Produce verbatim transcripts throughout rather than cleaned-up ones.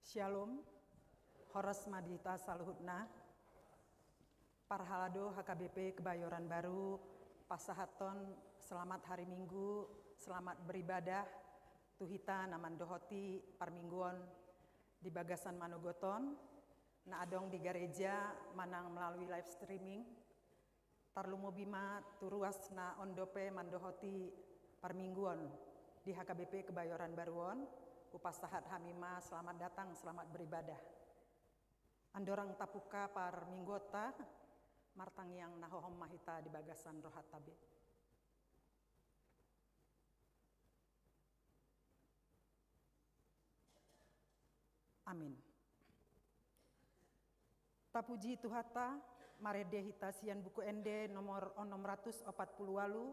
Syalom. Horas ma di hita saluhutna. Parhalado H K B P Kebayoran Baru, pasahathon selamat hari Minggu, selamat beribadah tu hita na mandohoti parmingguon di bagasan manogot on, na adong di gareja manang melalui live streaming. Tarlumobi ma tu ruas na on dope mandohoti parmingguon di H K B P Kebayoran Baru on, hupasahat hami ma selamat datang, selamat beribadah. Andorang tapungka parmingguonta, martangiang na hohom ma hita di bagasan rohanta be. Amin. Tapuji Tuhanta, marende hita sian Buku Ende nomor onom ratus opat pulu ualu,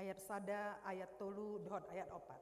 ayat sada, ayat tolu dohot ayat opat.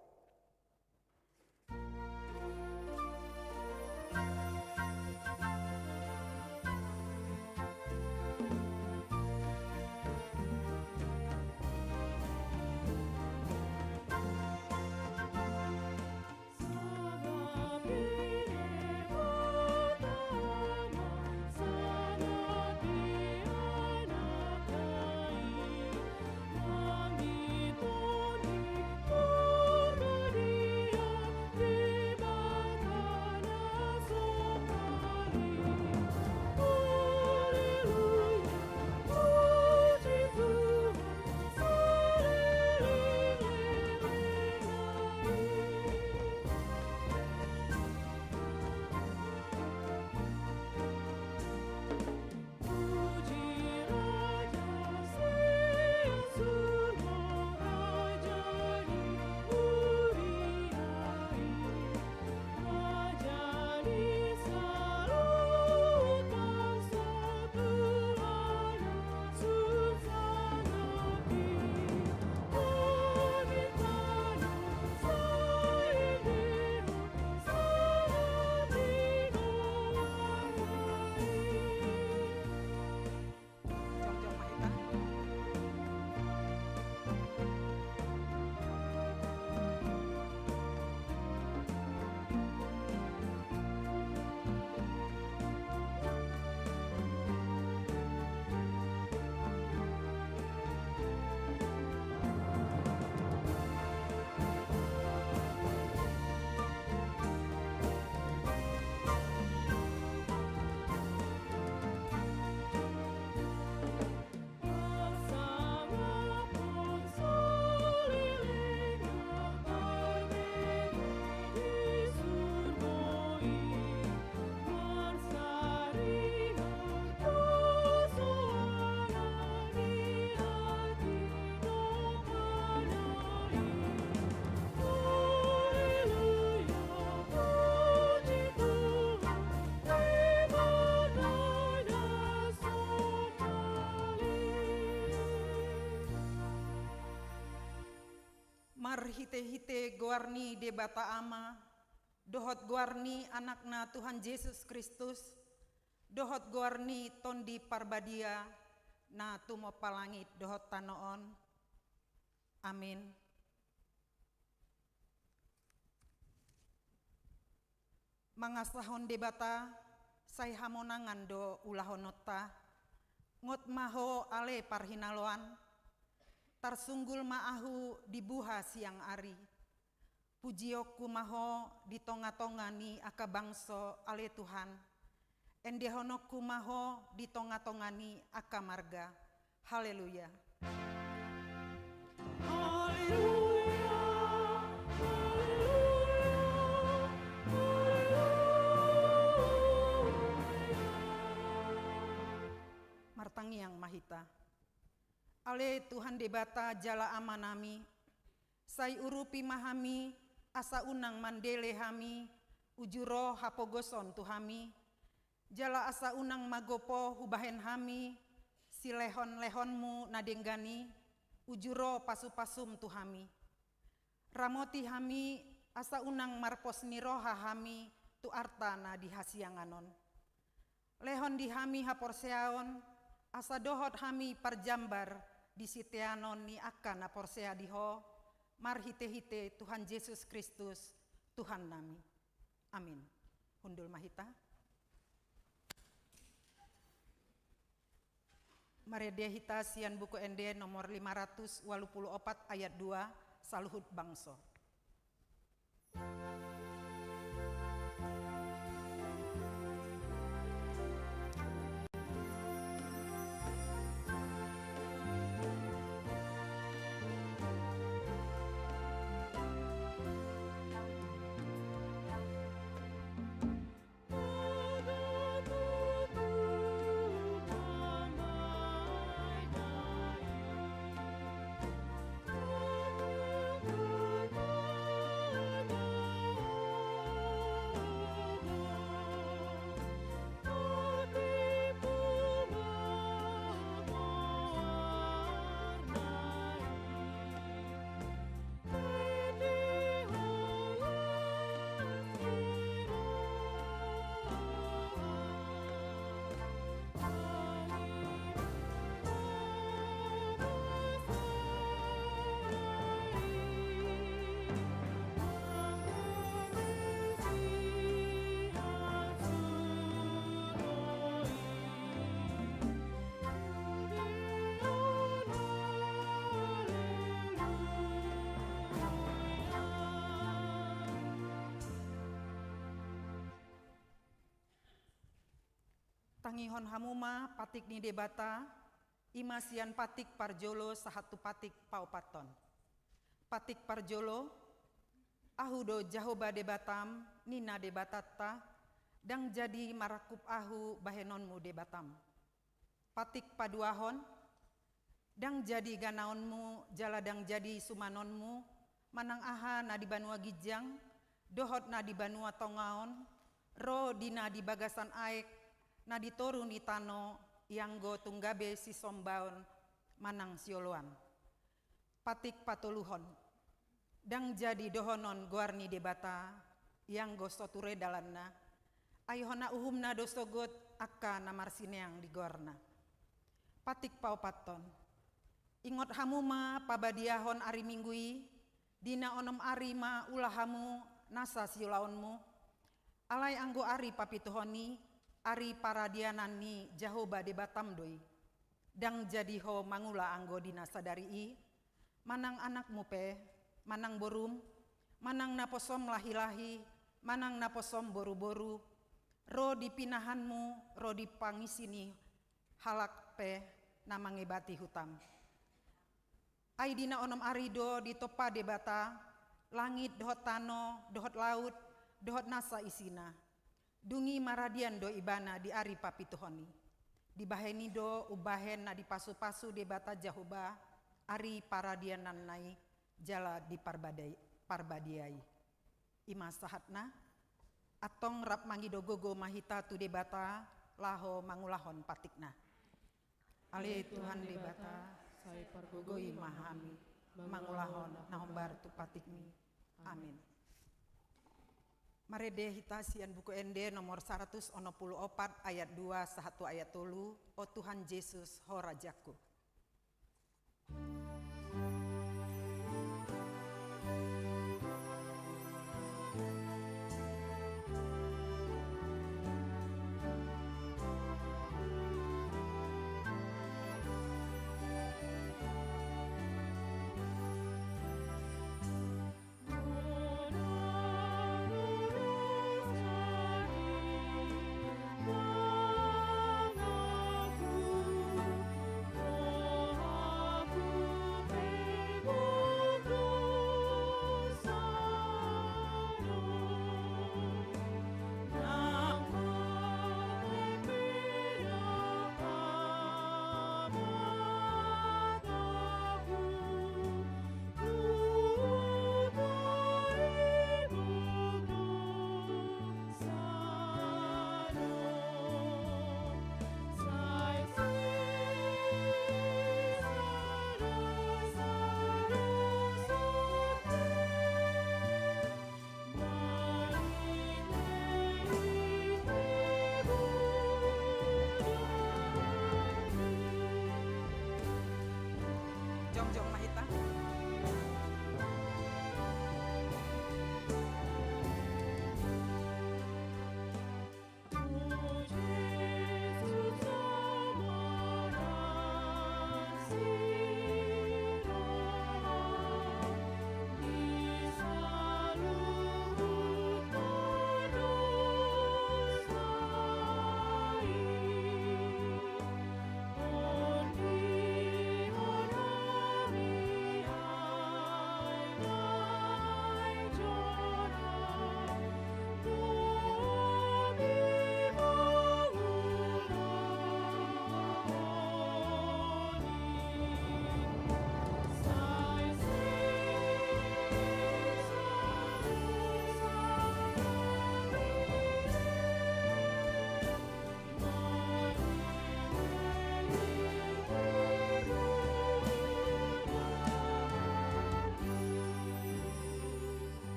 Marhitehite goar ni Debata Ama, dohot goar ni Anakna Tuhan Jesus Kristus, dohot goar ni Tondi Parbadia, na tumompa langit dohot tano on. Amin. Mangasahon Debata, sai hamonangan do ulahononta. Ngot ma Ho ale parhinaloan, tarsunggul ma ahu di buha siang ari. Pujionku ma Ho di tongatonga ni angka bangso ale Tuhan. Endehononku ma Ho di tongatonga ni angka marga. Haleluya. Haleluya, haleluya, haleluya. Martangiang ma hita. Ale Tuhan Debata jala Amanami, sai urupi ma hami, asa unang mandele hami, uju ro hapogoson tu hami, jala asa unang magopo hubahen hami silehonlehonmu na denggan i, uju ro pasupasum tu hami. Ramoti hami, asa unang marpos ni roha hami tu arta na di hasiangan on. Lehon di hami haporseaon, asa dohot hami parjambar di siteanon ni angka na porsea di Ho, marhitehite Tuhan Jesus Kristus, Tuhannami. Amin. Hundul ma hita. Marende hita sian Buku Ende nomor lima ratus ualu pulu opat ayat dua, saluhut bangso. Tangihon hamu ma patik ni Debata, i ma sian patik parjolo sahat tu patik paopathon. Patik parjolo, Ahu do Jahowa Debatam, ninna Debatanta, ndang jadi marangkup Ahu bahenonmu Debatam. Patik paduahon, ndang jadi ganaonmu jala ndang jadi sumanonmu, manang aha na di banua ginjang dohot na di banua tonga on, ro di na di bagasan aek, na di toru ni tano, ianggo tung gabe sisombaon manang sioloan. Patik patoluhon, ndang jadi dohonon goar ni Debata, ianggo so ture dalanna, ai hona uhumna do sogot angka na marsineang di goarna. Patik paopathon, ingot hamu ma pabadiahon ari Minggu i, di na onom ari ma ula hamu nasa siulaonmu, alai anggo ari papituhon i, ari paradianan ni Jahowa Debatam do i. Ndang jadi ho mangula anggo di na sadari i, manang anakmu pe, manang borum, manang naposom lahilahi, manang naposom boruboru, ro di pinahanmu, ro di pangisi ni halak pe na mangebati hutam. Ai di na onom ari do ditompa Debata langit dohot tano, dohot laut, dohot nasa isina. Dung i maradian do Ibana di ari papituhon i. Dibahen i do umbahen na dipasupasu Debata Jahowa ari paradiananna i jala diparbadai-, parbadia i. I ma sahatna, antong rap mangido gogo ma hita tu Debata laho mangulahon patikna. Ale Tuhan Debata, sai pargogoi ma hami mangulahon na hombar tu patikmi. Amin. Marende hita sian Buku Ende nomor saratus onom pulu opat ayat dua sahat tu ayat tolu, O Tuhan Jesus, Ho Rajangku.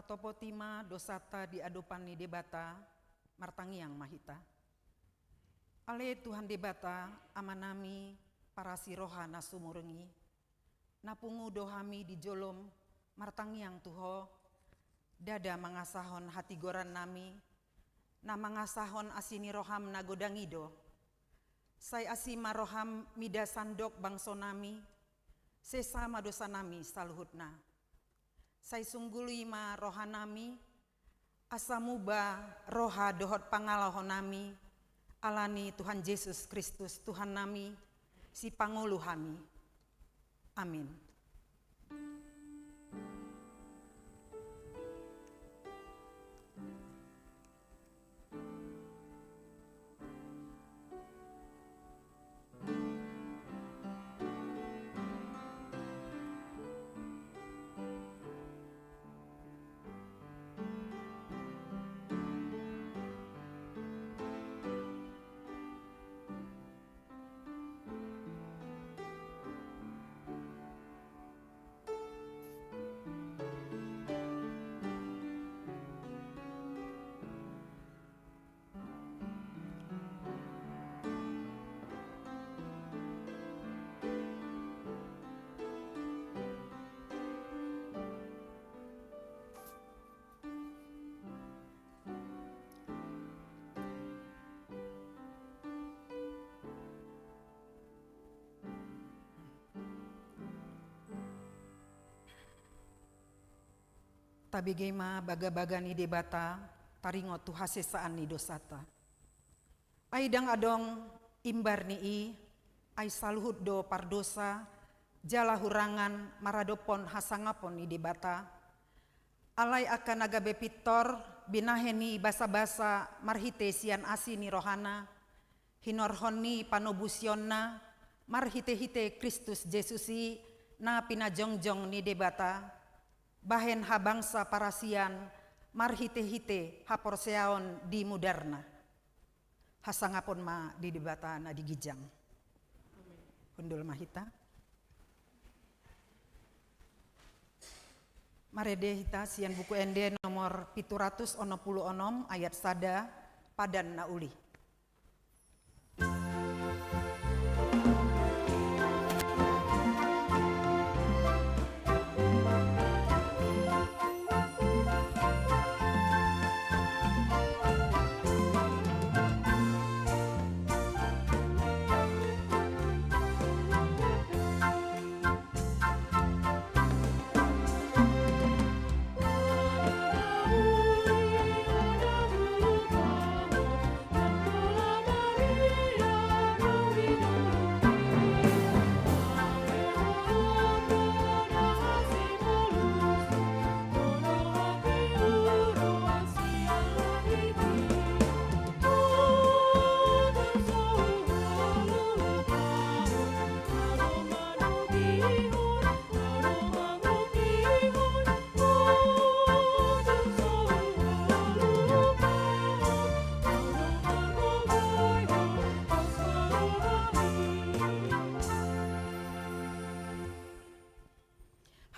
Tatopoti ma dosanta di adopan ni Debata. Martangiang ma hita. Ale Tuhan Debata, Amanami, parasi roha na sumurung i, na pungu do hami di jolom martangiang tu Ho, ndada mangasahon hatigorannami, na mangasahon asi ni roham na godang i do. Sai asi ma roham mida sandok bangsonami, sesa ma dosanami saluhutna. Sai sungguli ma rohanami, asa muba roha dohot pangalahonami, ala ni Tuhan Jesus Kristus Tuhannami, Sipangolu hami. Amin. Tabege ma bagabaga ni Debata, taringot tu hasesaan ni dosanta. Ai ndang adong imbar ni i, ai saluhut do pardosa, jala hurangan maradophon hasangapon ni Debata. Alai angka na gabe pintor, binahen ni basabasa marhite sian asi ni rohana, hinorhon ni panobusionna, marhitehite Kristus Jesus i na pinajongjong ni Debata, bahen habangsa parasian, marhitehite haporseaon di mudarna. Hasangapon ma di Debata na di ginjang. Hundul ma hita. Marende hita sian Buku Ende nomor pitu ratus onom pulu onom, ayat sada, Padan na Uli.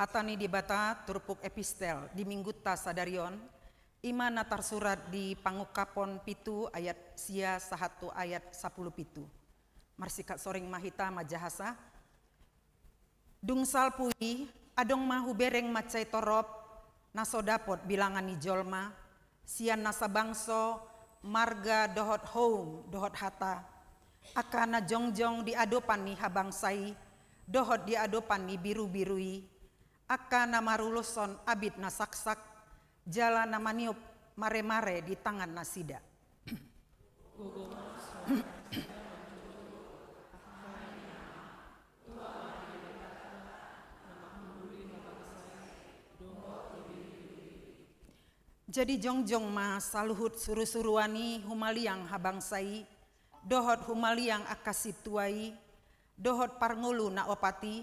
Hata ni Debata turpuk epistel di minggunta sadari on, i ma na tarsurat di Pangungkapon pitu ayat sia sahat tu ayat sampulu pitu. Marsingkat soring ma hita manjahasa. Dung salpu i, adong ma hubereng mansai torop, na so dapot bilangan ni jolma, sian nasa bangso, marga dohot houm dohot hata, angka na jongjong di adopan ni habangsa i, dohot di adopan ni birubiru i, angka na maruloshon abit na saksak, jala na maniop maremare di tangan nasida. Jadi jongjong ma saluhut surusuruan i humaliang habangsa i, dohot humaliang angka sintua i, dohot parngolu na opat i,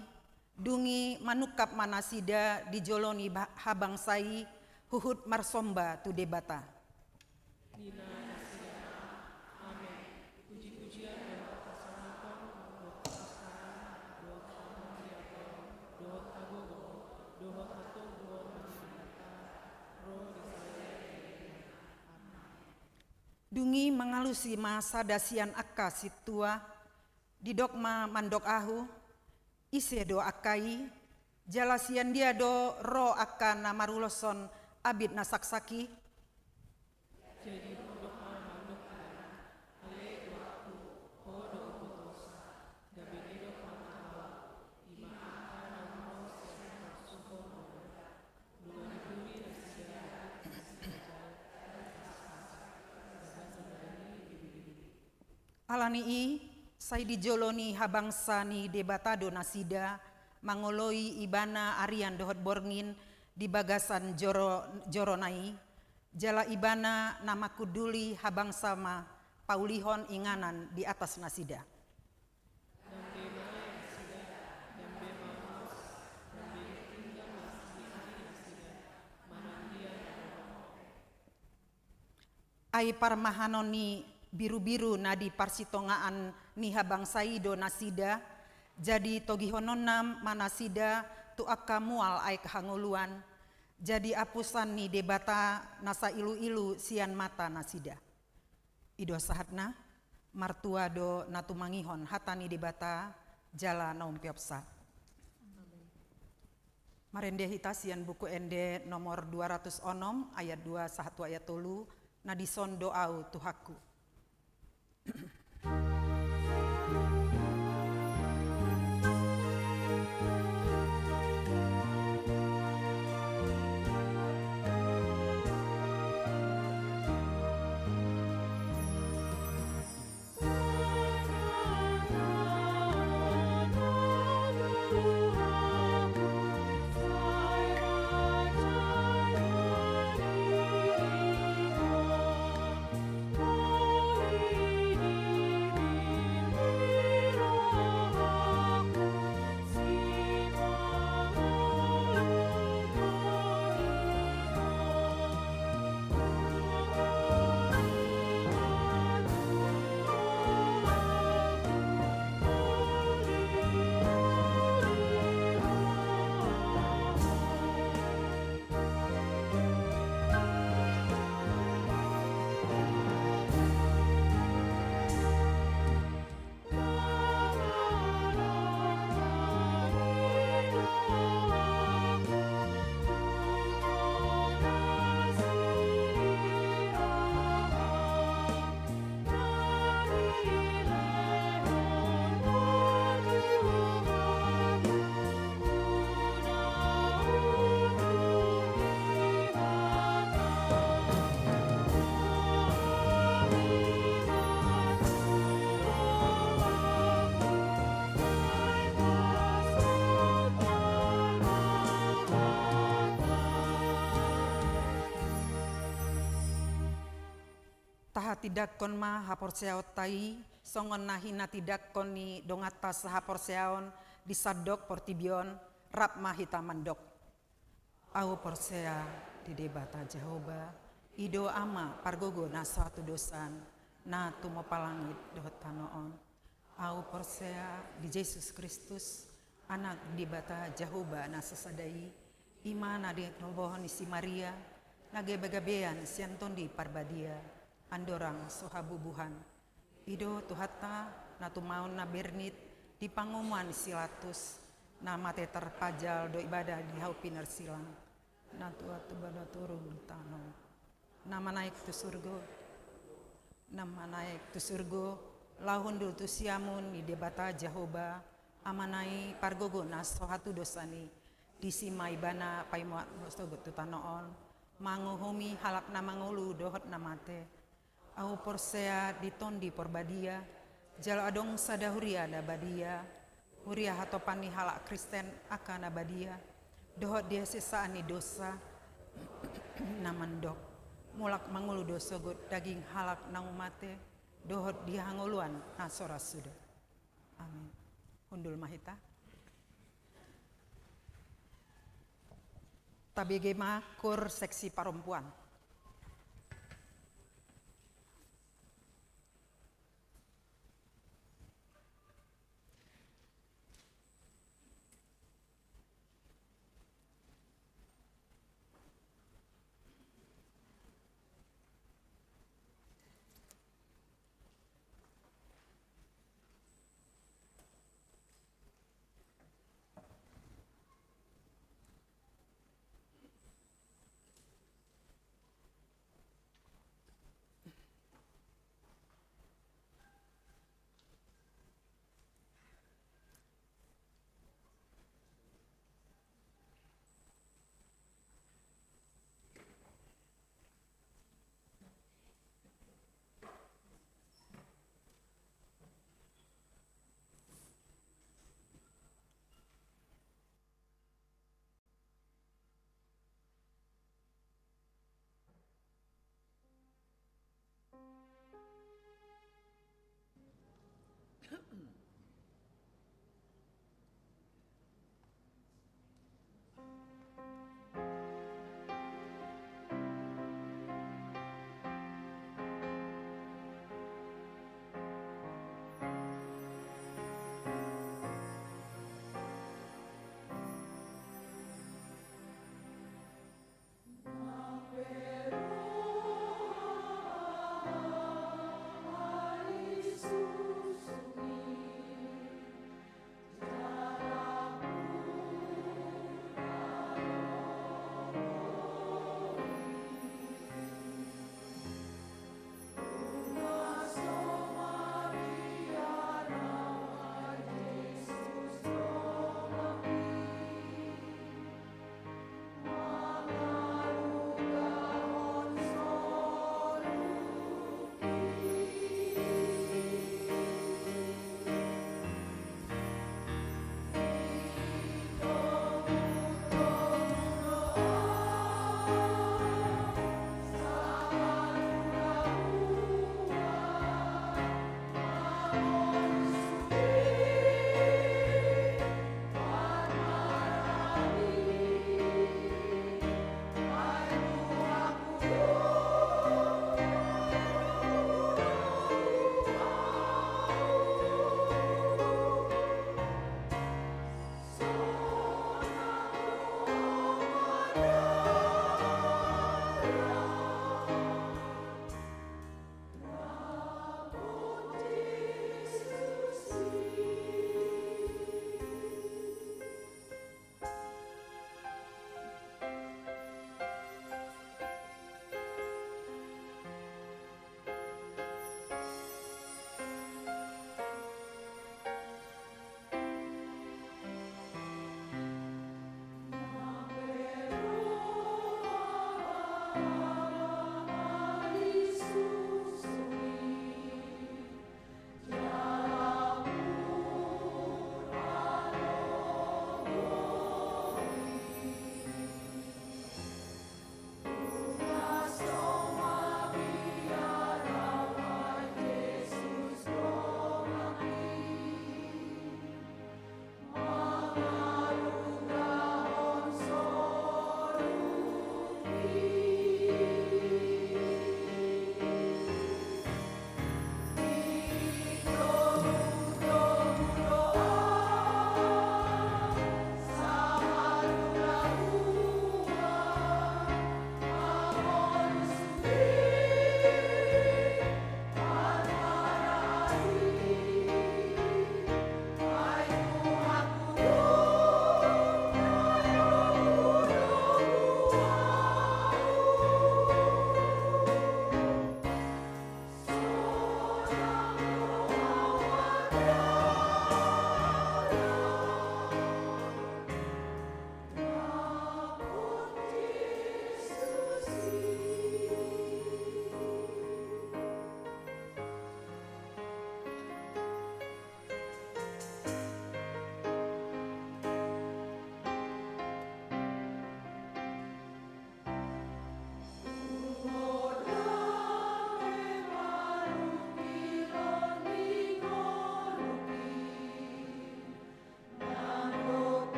dung i manungkap ma nasida di jolo ni ba-, habangsa i, huhut marsomba tu Debata. mangalusi ma sada sian angka sintua, didok ma mandok ahu, ise do angka i, jala sian dia do ro angka na maruloshon abit na saksak i? Jadi didok ma mandok ibana, ale tuanku, ho do umbotosa, gabe didok ma tu ahu, i ma angka na umroha sian parsuhon do. Alani i, sai di jolo ni habangsa ni Debata do nasida, mangoloi ibana arian dohot borngin di bagasan joro, jorona i, jala ibana na mangkunduli habangsa ma paulihon inganan di atas nasida. Ai parmahanon ni birubiru na di parsitongaan ni habangsa i do nasida, jadi togihononna ma nasida tu angka mual aek hangoluan, jadi apusan ni Debata na sailuilu sian mata nasida. I do sahatna, martua do na tumangihon hata ni Debata, jala na umpeopsa. Marende hita sian Buku Ende nomor dua ratus onom, ayat dua sahat tu ayat tolu, na dison do ahu Tuhanku. Tahatindangkon ma haporseaonta i, songon na hinatindangkon ni donganta sahaporseaon di sandok portibi on, rap ma hita mandok. Ahu porsea di Debata Jahowa, i do Ama pargogo na so hatudosan, na tumompa langit dohot tano on. Ahu porsea di Jesus Kristus, Anak Debata Jahowa na sasada i, i ma na dinobohon ni si Maria, na gabegabean sian Tondi Parbadia, andorang so habubuhan. I do Tuhanta, na tumaon na bernit di pangomoan ni si Pilatus, na mate tarpajal dohot ibana di hau pinarsilang, na tuat tu bana turun tu tano, na manaek tu surgo, na manaek tu surgo, laho hundul tu siamun ni Debata Jahowa, Amana i pargogo na so hatudosan i, disi ma ibana paima sogot tu tano on, manguhumi halak na mangolu dohot na mate. Ahu porsea di Tondi Porbadia, jala adong sada huria na badia, huria hatopan ni halak Kristen angka na badia, dohot di hasesaan ni dosa, na mandok, mulak mangolu do sogot daging halak naung mate, dohot di hangoluan na so ra suda. Amin. Hundul ma hita. Tabege ma kur seksi parompuan.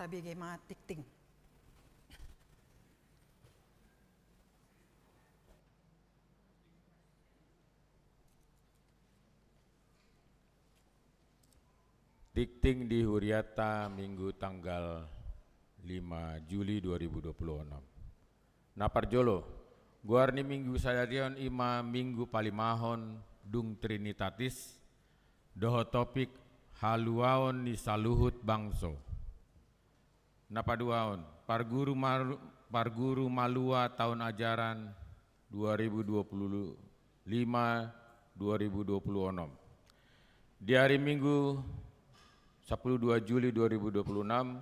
Tabege ma tingting. Tingting di huriata Minggu tanggal lima Juli dua ribu dua puluh enam. Na parjolo, goar ni Minggu sadarion i ma Minggu palimahon dung Trinitatis, dohot topik haluaon ni saluhut bangso. Na paduahon, parguru, mar, parguru malua taon ajaran dua ribu dua puluh lima dua ribu dua puluh enam. Di ari Minggu sampulu dua Juli dua ribu dua puluh enam,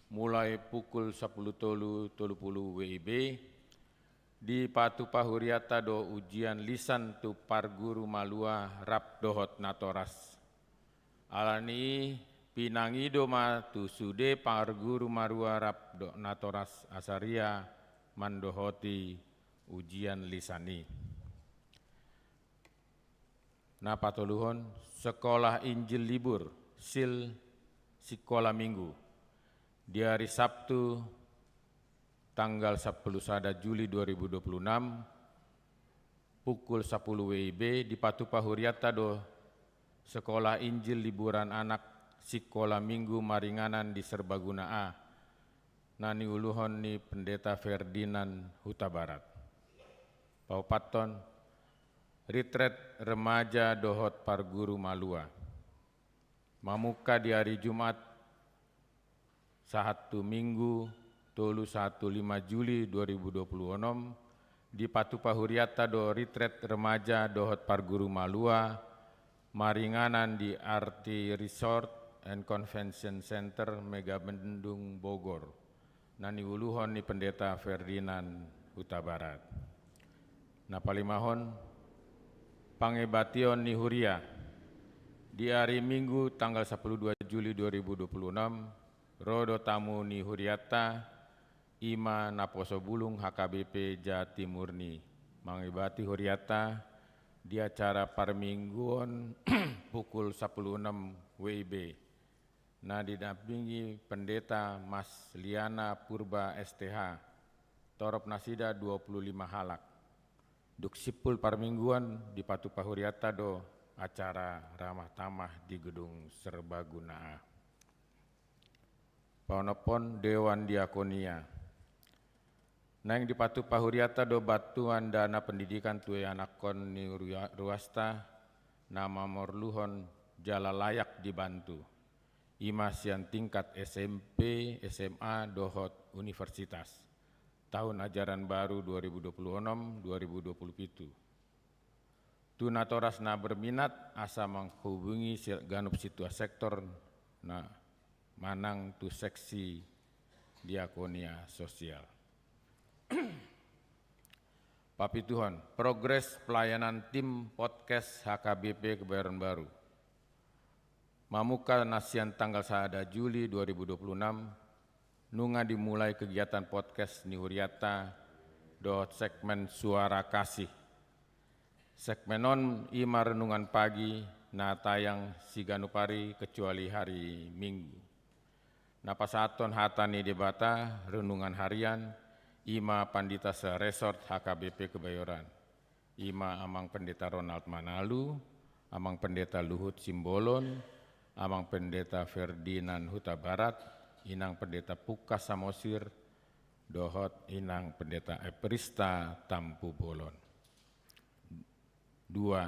mulai pukul sampulu tolu tolu pulu W I B, dipatupa huriata do ujian lisan tu parguru malua rap dohot natoras. Alani i pinangido ma tu sude parguru malua rap dohot natoras asa ria mandohoti ujian lisan i. Na patoluhon, sekolah Injil libur, sil sikola Minggu. Di ari Sabtu, tanggal sampulu sada Juli dua ribu dua puluh enam, pukul sampulu W I B, dipatupa huriata do sekolah Injil liburan anak sikola Minggu maringanan di Serbaguna A, na niuluhon ni Pendeta Ferdinand Hutabarat. Paopathon, retret remaja dohot parguru malua. Mamungka di ari Jumat sahat tu Minggu tolu sahat tu lima Juli dua ribu dua puluh enam, dipatupa huriata do retret remaja dohot parguru malua maringanan di R T Resort and Convention Center Megabendung Bogor, na niuluhon ni Pendeta Ferdinand Hutabarat. Na palimahon, pangebation ni huria. Di ari Minggu tanggal sampulu dua Juli dua ribu dua puluh enam, ro do tamu ni huriata, i ma naposo bulung H K B P Jatimurni, mangebati huriata di acara parmingguon pukul sampulu enam W I B, na didampingi Pendeta Mas Liana Purba S T H, torop nasida dua puluh lima halak. Dung simpul parmingguon dipatupa huriata do acara ramah tamah di gedung Serbaguna A. Paonomhon, Dewan Diakonia. Naeng dipatupa huriata do bantuan dana pendidikan tu ianakhon ni rua-, ruasta na mamorluhon jala layak dibantu. I ma sian tingkat S M P, S M A, dohot universitas. Taon ajaran baru dua ribu dua puluh enam dua ribu dua puluh pitu. Tu natoras na berminat asa manghubungi si-, ganup sintua sektor na manang tu seksi diakonia sosial. Papituhon, progres pelayanan tim podcast H K B P Kebayoran Baru. Mamungka na sian tanggal sada Juli dua ribu dua puluh enam, nunga dimulai kegiatan podcast ni huriata dohot segmen Suara Kasih. Segmen on i ma renungan pagi na tayang siganup ari kecuali hari Minggu. Na pasahathon hata ni Debata renungan harian i ma Pandita se-resort H K B P Kebayoran. I ma Amang Pendeta Ronald Manalu, Amang Pendeta Luhut Simbolon, Amang Pendeta Ferdinand Hutabarat, Inang Pendeta Pungkas Samosir, dohot Inang Pendeta Eprista Tampubolon. Dua,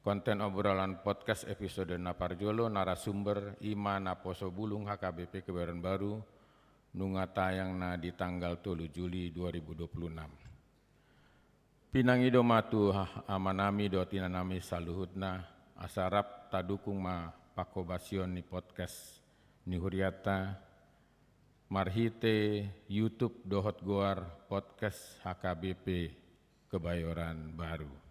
konten obrolan podcast episode na parjolo, narasumber i ma naposo bulung H K B P Kebayoran Baru, nunga tayang na di tanggal tolu Juli dua ribu dua puluh enam. Pinangido ma tu ha-, amanami dohot inanami saluhutna, asa rap tadukung ma panghobasion ni podcast ni huriata, marhite YouTube dohot goar podcast H K B P Kebayoran Baru.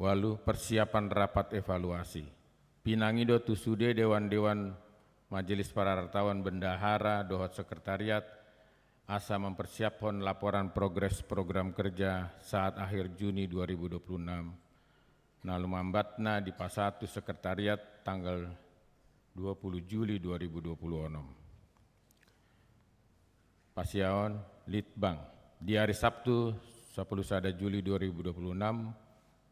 Walu, persiapan rapat evaluasi. Pinangido tu sude dewan-dewan Majelis Parartawan, Bendahara dohot Sekretariat asa mempersiaphon laporan progres program kerja saat akhir Juni dua ribu dua puluh enam, na lumambatna dipasahat tu Sekretariat tanggal dua puluh Juli dua ribu dua puluh enam. Pasiaon, Litbang. Di ari Sabtu, sapuluh sada Juli dua ribu dua puluh enam,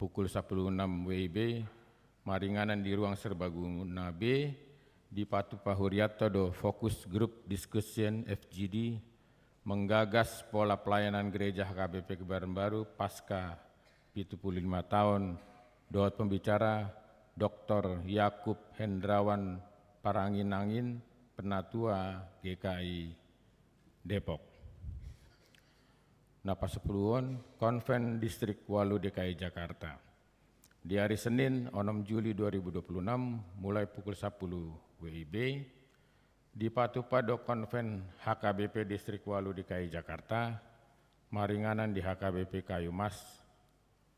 pukul sapuluh enam W I B, maringanan di ruang serbaguna B, dipatupa hurianta do Focus Group Discussion, F G D, menggagas pola pelayanan Gereja H K B P Kebayoran Baru pasca pitu puluh lima taon, dohot pembicara Doktor Yakub Hendrawan Paranginangin, Penatua G K I Depok. Na pasapuluhon, Konven Distrik Walu D K I Jakarta. Di ari Senin, onom Juli dua ribu dua puluh enam, mulai pukul sapuluh W I B, dipatupa do Konven H K B P Distrik Walu D K I Jakarta, maringanan di H K B P Kayu Mas,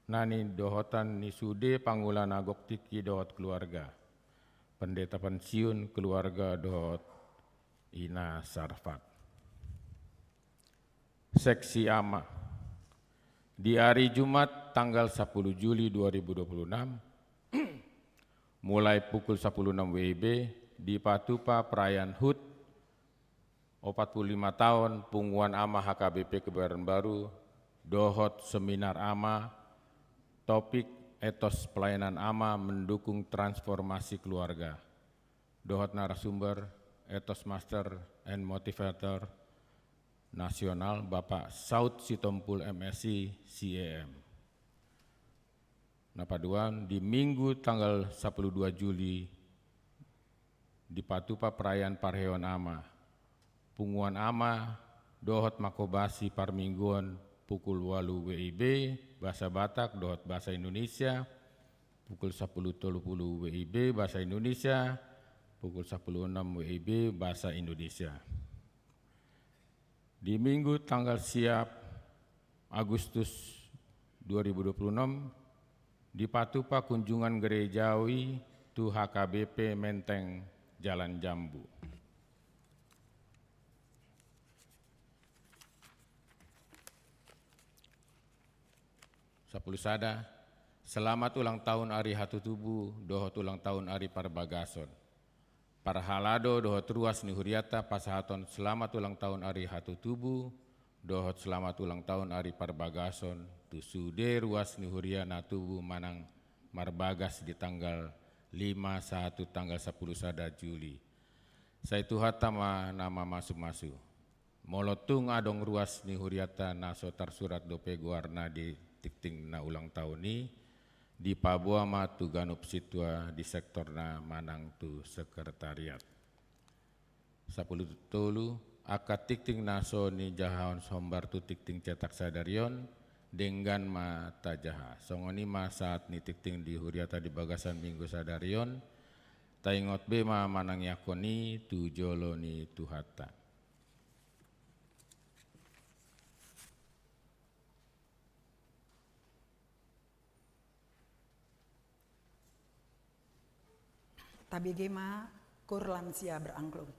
na nidohotan ni sude pangula na gok tingki dohot keluarga, pendeta pensiun, keluarga dohot Ina Sarfat. Seksi Ama. Di ari Jumat tanggal sapuluh Juli dua ribu dua puluh enam, mulai pukul sapuluh enam W I B, dipatupa perayaan hut opat puluh lima taon Punguan Ama H K B P Kebayoran Baru, dohot seminar ama, topik Etos Pelayanan Ama Mendukung Transformasi Keluarga, dohot narasumber, Etos Master and Motivator Nasional, Bapak Saud Sitompul, M Si, C E M. Na paduahon, di Minggu tanggal sapuluh dua Juli, dipatupa perayaan parheon ama, Punguan Ama dohot manghobasi parmingguon, pukul ualu W I B, bahasa Batak dohot bahasa Indonesia, pukul sapuluh tolu puluh W I B, bahasa Indonesia, pukul sapuluh enam W I B, bahasa Indonesia. Di Minggu tanggal sia Agustus dua ribu dua puluh enam, dipatupa kunjungan gerejawi tu H K B P Menteng, Jalan Jambu. Sapuluh sada, selamat ulang tahun ari hatutubu dohot ulang tahun ari parbagason. Parhalado dohot ruas ni hurianta pasahathon selamat ulang tahun ari hatutubu dohot selamat ulang tahun ari parbagason tu sude ruas ni huria na tubu manang marbagas di tanggal lima sahat tu tanggal sapuluh sada Juli. Sai Tuhanta ma na mamasumasu. Molo tung adong ruas ni hurianta na so tarsurat dope goarna di tingting na ulang tahun i, dipaboa ma tu ganup sintua di sektorna manang tu sekretariat. Sapuluh tolu, angka tingting na so nijahahon hombar tu tingting cetak sadari on, denggan ma tajaha. Songon i ma sahat ni tingting di hurianta di bagasan Minggu sadari on, taingot be ma manangiangkon i tu jolo ni Tuhanta. Tabege ma Koor Lansia Berangklung.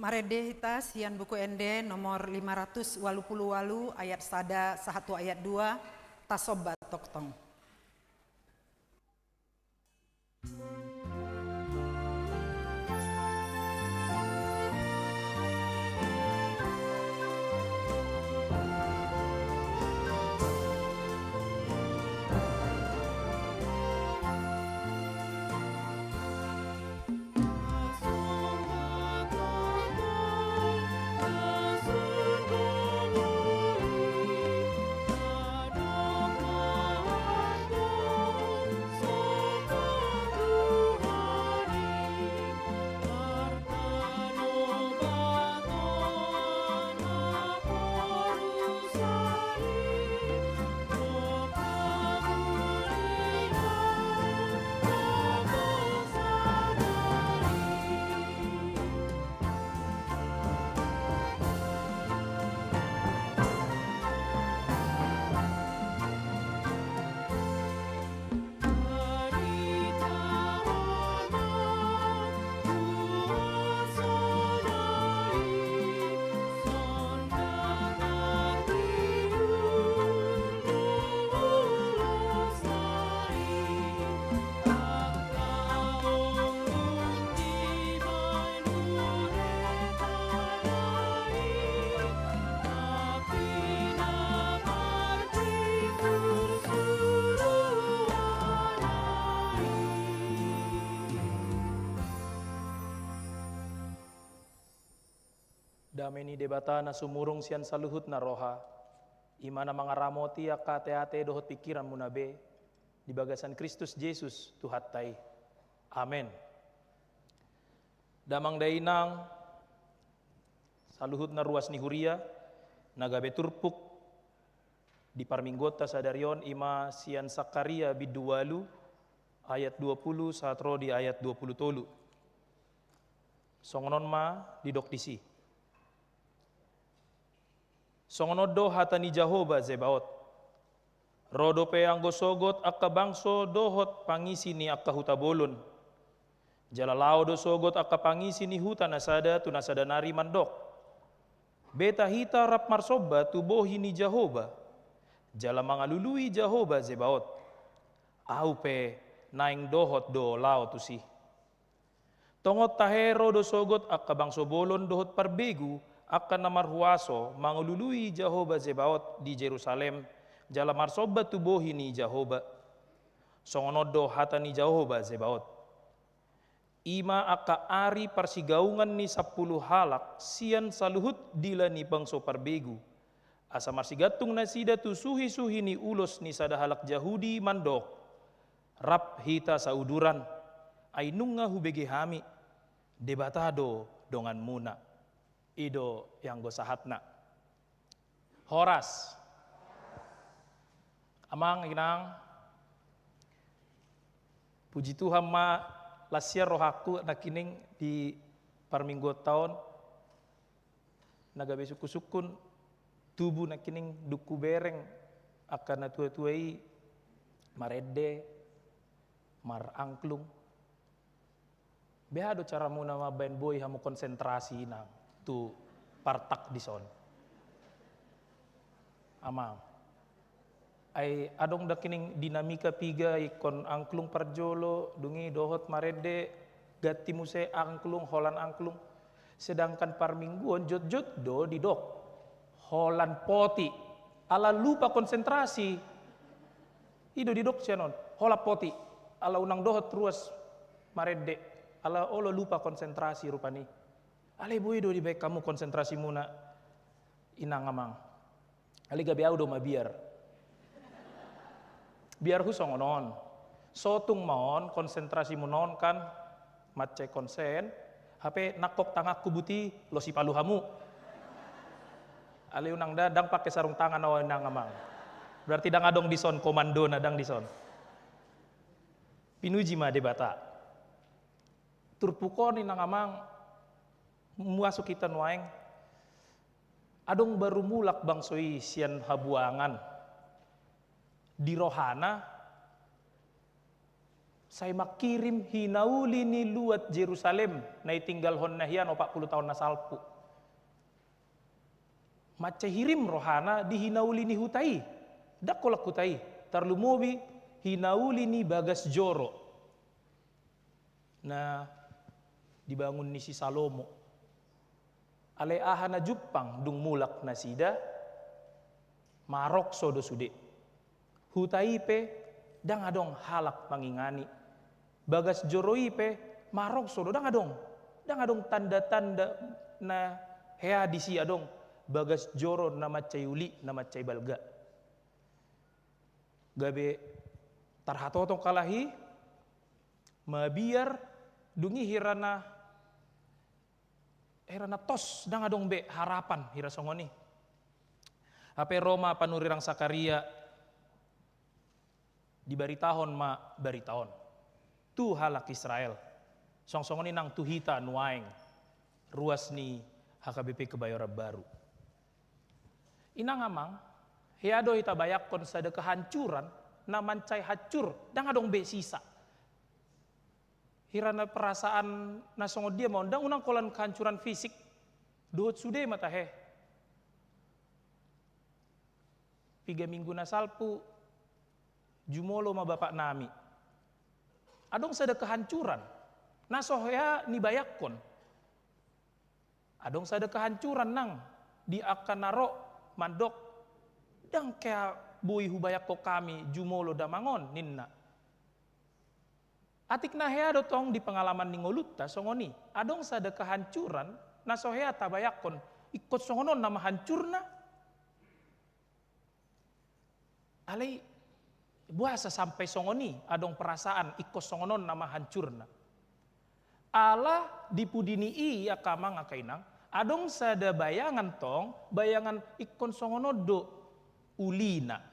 Marende hita sian Buku Ende nomor lima ratus walu pulu walu, ayat sada sahat tu ayat dua, tasomba tongtong. Dame ni Debata na sumurung sian saluhutna roha, i ma na mangaramoti angka ateate dohot pingkiranmuna be, di bagasan Kristus Jesus Tuhanta i. Amen. Damang dainang, saluhutna ruas ni huria, na gabe turpuk di parmingguonta sadari on i ma sian Sakaria bindu ualu, ayat dua pulu sahat ro di ayat dua pulu tolu. Songon on ma didok disi. Songon on do hata ni Jahowa Zebaot. Ro dope anggo sogot angka bangso dohot pangisi ni angka huta bolon. Jala laho do sogot angka pangisi ni huta na sada tu na sada nari mandok: Beta hita rap marsomba tu bohi ni Jahowa, jala mangalului Jahowa Zebaot. Ahu pe naeng dohot do laho tusi. Tongon tahe ro do sogot angka bangso bolon dohot parbegu, angka na marhuaso, mangalului Jahowa Zebaot di Jerusalem, jala marsomba tu bohi ni Jahowa. Songon on do hata ni Jahowa Zebaot. I ma angka ari parsigaungan ni sampulu halak sian saluhut dila ni bangso parbegu, asa marsigantung nasida tu suhi-suhi ni ulos ni sada halak Jahudi mandok: Rap hita sauduran, ai nunga hubege hami, Debata do donganmuna. I do i anggo sahatna. Horas. Amang, inang, puji Tuhan ma, las sian rohangku nangkining di parmingguonta on, na gabe sungkun-sungkun tubu nangkining dung hubereng angka na tua-tua i marende, marangklung. Beha do caramuna mambaen boi hamu konsentrasi, inang, tu partak dison? Amang. Ai adong nangkining dinamika piga ingkon angklung parjolo, dung i dohot marende, ganti muse angklung, holan angklung. Sedangkan parmingguon jotjot do didok holan poti, ala lupa konsentrasi. I do didok sian on, holan poti, ala unang dohot ruas marende, ala olo lupa konsentrasi rupani. Alai boi do dibaen hamu konsentrasimuna, inang, amang. Alai gabe ahu do mabiar. Biarhu songon on. Sotung ma on konsentrasimuna on kan, mansai konsen, hape nangkok tanganku buti, losi palu hamu. Alai unang da, ndang pake sarung tangan ahu, inang, amang. Berarti ndang adong dison komandona, ndang dison. Pinuji ma Debata. Turpuk on, inang, amang, masuk hita nuaeng. Adong baru mulak bangso i sian habuangan. Di rohana, Sai mangkirim hinauli ni luat Jerusalem na ditinggalhonna hian opat pulu taon na salpu. Mansai hirim rohana di hinauli ni huta i. Ndang holan huta i, tarlumobi hinauli ni bagas joro na dibangun ni si Salomo. Alai aha na jumpang dung mulak nasida? Marokso do sude. Huta i pe ndang adong halak mangingani. Bagas joro i pe marokso do, ndang adong. Ndang adong tanda-tanda na hea disi adong bagas joro na mansai uli, na mansai balga. Gabe tarhatotong halak i, mabiar, dung i hira na, hira na tos, ndang adong be harapan hira songon i. Hape ro ma panurirang Sakaria, dibaritahon ma barita on tu halak Israel. Songon-songon i nang tu hita nuaeng, ruas ni H K B P Kebayoran Baru. Inang amang, hea do hita bayangkon sada kehancuran na mansai hancur, ndang adong be sisa. Hira na perasaan na songon dia ma on, ndang unang holan kehancuran fisik, dohot sude ma tahe. Piga minggu na salpu, jumolo ma bapak nami. Adong sada kehancuran na so hea nibayangkon. Adong sada kehancuran nang di angka na ro mandok, "Ndang hea boi hubayangkon hami jumolo damang on," ninna. Atik na hea do tong di pengalaman ni ngolunta songon i, adong sada kehancuran na so hea tabayangkon, ingkon songon on nama hancurna. Alai boasa sampai songon i adong perasaan ingkon songon on nama hancurna? Ala di pudi ni i, angka amang angka inang, adong sada bayangan tong, bayangan ingkon songon on do ulina.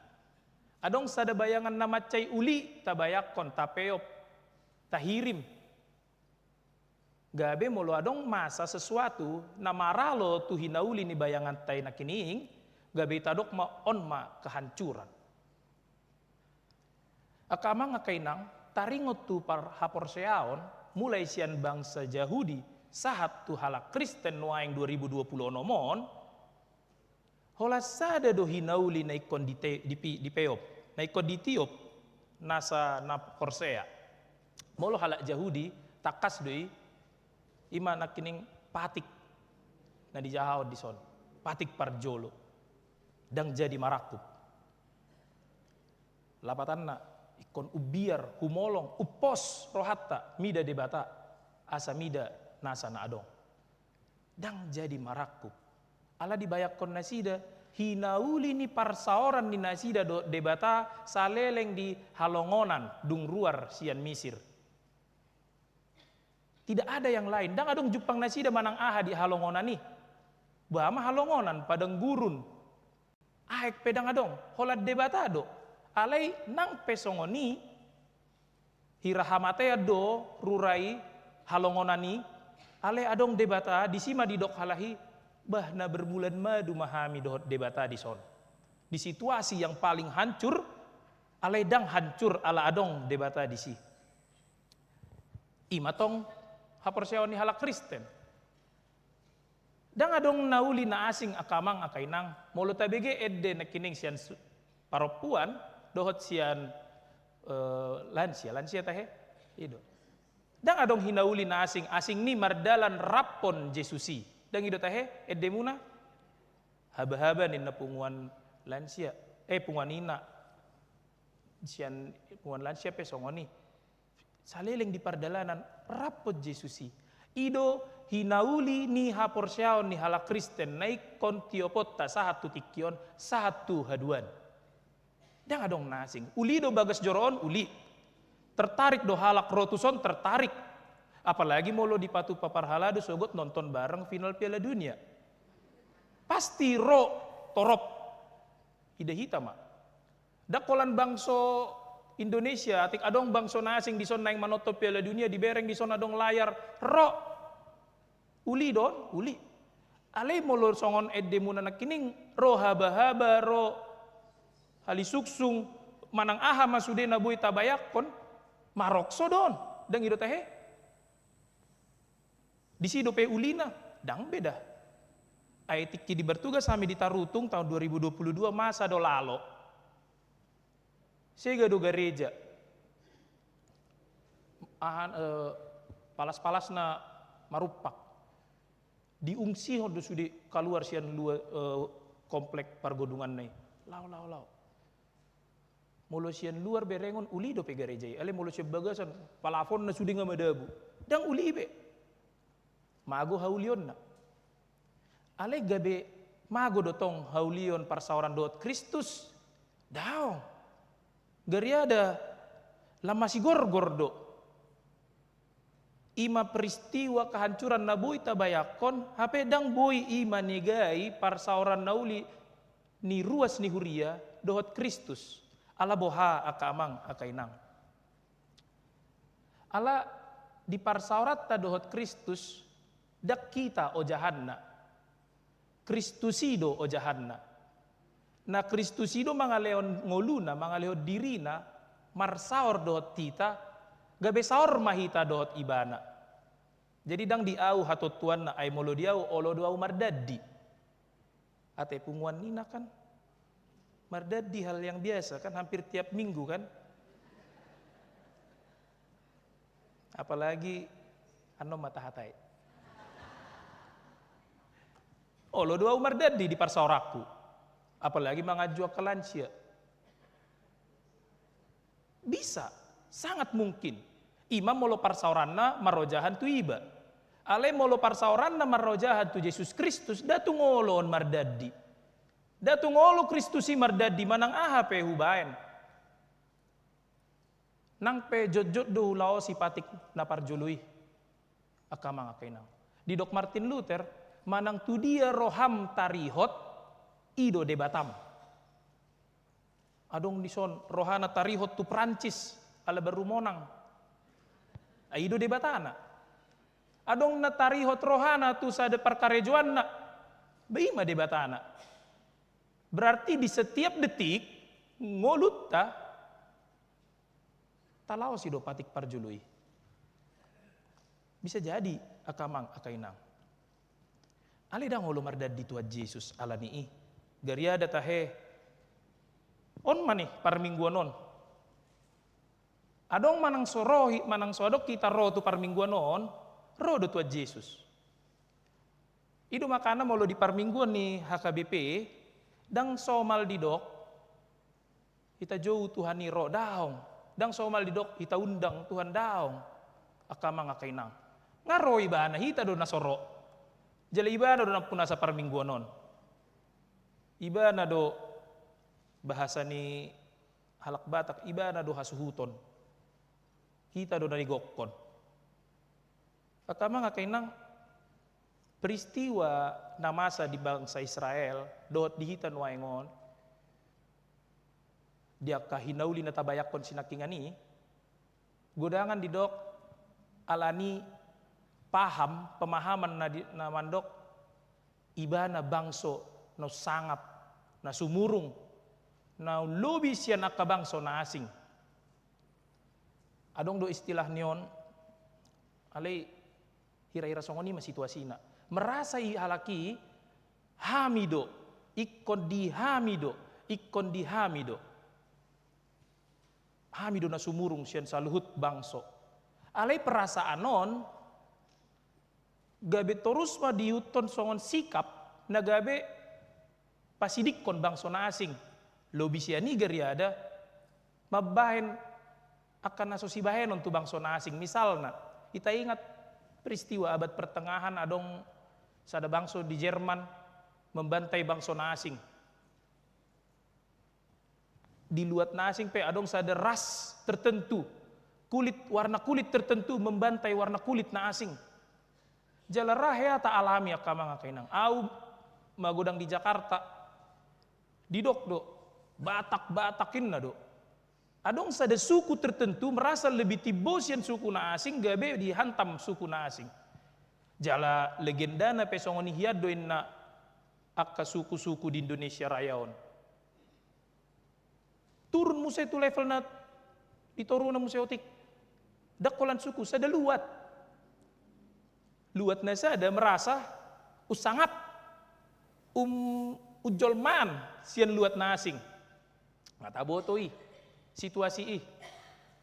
Adong sada bayangan na mansai uli tabayangkon, tapeop, tahirim. Gabe molo adong masa sesuatu na maralo tu hinauli ni bayanganta i nangkining, gabe tadok ma on ma kehancuran. Angka amang angka inang, taringot tu par-, haporseaon, mulai sian bangsa Jahudi sahat tu halak Kristen nuaeng dua ribu dua puluh onom on, holan sada do hinauli na ingkon dite-, dipi-, dipeop, na ingkon ditiop nasa na porsea. Molo halak Jahudi, tangkas do i, i ma nangkining patik na dijahahon dison, patik parjolo, ndang jadi marangkup. Lapatanna, ingkon umbiar, humolong, umpos rohanta mida Debata, asa mida nasa na adong. Ndang jadi marangkup. Ala dibayangkon nasida, hinauli ni parsaoran ni nasida dohot Debata saleleng di halongonan dung ruar sian Misir. Tidak ada yang lain. Ndang adong jumpang nasida manang aha di halongonan i. Boha ma halongonan, padang gurun. Aek pe ndang adong, holan Debata do. Alai nang pe songon i, hira hamatean do rura i, halongonan i, alai adong Debata, disi ma didok halak i, "Bah, na berbulan madu ma hami dohot Debata dison. Di situasi yang paling hancur, alai ndang hancur ala adong Debata disi." I ma tong haporseaon ni halak Kristen. Ndang adong na uli na asing, angka amang angka inang, molo tabege ende nangkining sian su-, parompuan dohot sian, eh, lansia, lansia tahe? I do. Ndang adong hinauli na asing, asing ni mardalan raphon Jesus i. Ndang i do tahe endemuna? Haba-haba ninna punguan lansia, eh, punguan ina. Sian punguan lansia pe songon i. Saleleng di pardalanan, raphon Jesus i. I do hinauli ni haporseaon ni halak Kristen na ingkon tioponta sahat tu tingki on, sahat tu haduan. Ndang adong na asing. Uli do bagas joro on, uli. Tertarik do halak ro tuson, tertarik. Apalagi molo dipatupa parhalado sogot nonton bareng final Piala Dunia. Pasti ro torop. Ida hita ma. Ndang holan bangso Indonesia, atik adong bangso na asing dison naeng manonton Piala Dunia, dibereng dison adong layar, ro. Uli do on, uli. Alai molo songon endemuna nangkining, ro haba-haba, ro hali sungsung, manang aha ma sude na boi tabayangkon, Marokso do on, ndang i do tahe. Disi dope ulina, ndang be da. Ai tingki di bertugas hami di Tarutung tahun dua ribu dua puluh dua masa do lalo. Sega do gareja. Ahan, eh, palas-palasna marumpak. Diungsihon do sude kaluar sian luar, eh, komplek pargodunganna i. Laho, laho, laho. Molo sian luar berengon uli dope gareja i. Alai molo sian bagasan, palafonna sude nga madabu. Ndang uli i be. Mago haulionna. Alai gabe mago do tong haulion parsaoran dohot Kristus? Daong. Gariada lam masigorgor do. I ma peristiwa kehancuran na boi tabayangkon, hape ndang boi i manegai parsaoran na uli ni ruas ni huria dohot Kristus. Ala boha angka amang, angka inang? Ala di parsaoranta dohot Kristus, ndang hita ojahanna. Kristus i do ojahanna. Na Kristus i do mangalehon ngoluna, mangalehon dirina, marsaor dohot hita, gabe saor ma hita dohot Ibana. Jadi ndang di au hatontuanna, ai molo di au, olo do au mardandi. Ate punguan nina kan. Mardandi hal yang biasa kan, hampir tiap minggu kan. Apalagi annon ma tahatai. Olo do au mardandi di parsaoranku. Apalagi manganju angka lansia. Bisa, sangat mungkin. I ma molo parsaoranna marojahan tu iba. Alai molo parsaoranna marojahan tu Jesus Kristus, nda tung olo on mardandi. Nda tung olo Kristus i mardandi manang aha pe hubaen. Nang pe jotjot do hulaosi patik na parjolo i. Angka amang, angka inang. Didok Martin Luther, manang tu dia roham tarihot, i do Debatam. Adong dison rohana tarihot tu Prancis, ala baru monang. Ai i do Debatana. Adong na tarihot rohana tu sada parkarejoanna, ba i ma Debatana. Berarti di setiap detik, ngolunta, talaosi do patik parjolo i. Bisa jadi, angka amang, angka inang. Alai ndang olo mardandi Tuhan Jesus ala ni i. Gariada tahe. On ma ni parmingguan on. Adong manang so ro hi-, manang so adong hita ro tu parmingguan on, ro do Tuhan Jesus. I do makana molo di parmingguan ni H K B P, ndang somal didok, hita jou Tuhan i ro, daong. Ndang somal didok, hita undang Tuhan, daong. Angka amang, angka inang. Nga ro ibana, hita do na so ro. Jala ibana do nampunasa parmingguan on. Ibana do bahasa ni halak Batak, ibana do hasuhuton. Hita do na digokkon. Angka amang, angka inang, peristiwa na masa di bangsa Israel, dohot di hita nuaeng on, di angka hinauli na tabayangkon sinangkingan i, godangan didok ala ni paham, pemahaman na di, na mandok, ibana bangso na sangap, na sumurung, na lobi sian angka bangso na asing. Adong do istilah ni on, alai hira-hira songon i ma situasina. Merasa i halak i, hami do, ingkon di hami do, ingkon di hami do. Hami do na sumurung sian saluhut bangso. Alai perasaan on, gabe torus ma diihuthon songon sikap na gabe pasidingkon bangso na asing. Lobi sian i gariada mambahen angka na so sibahenon tu bangso na asing. Misalna, hita ingat peristiwa abad pertengahan, adong sada bangso di Jerman membantai bangso na asing. Di luat na asing pe adong sada ras tertentu, kulit, warna kulit tertentu membantai warna kulit na asing. Jala ra hea taalami, angka amang, angka inang. Au magodang di Jakarta, didok do, Batak, Batak inna do. Adong sada suku tertentu merasa lebih timbo sian suku na asing, gabe dihantam suku na asing. Jala legendana pe songon i, hian do inna angka suku-suku di Indonesia Raya on. Turun muse tu level na di toruna muse otik. Ndang holan suku, sada luat. Luat na sada merasa unsangap, um, unjolmaan sian luat na asing. Nga taboto i situasi i.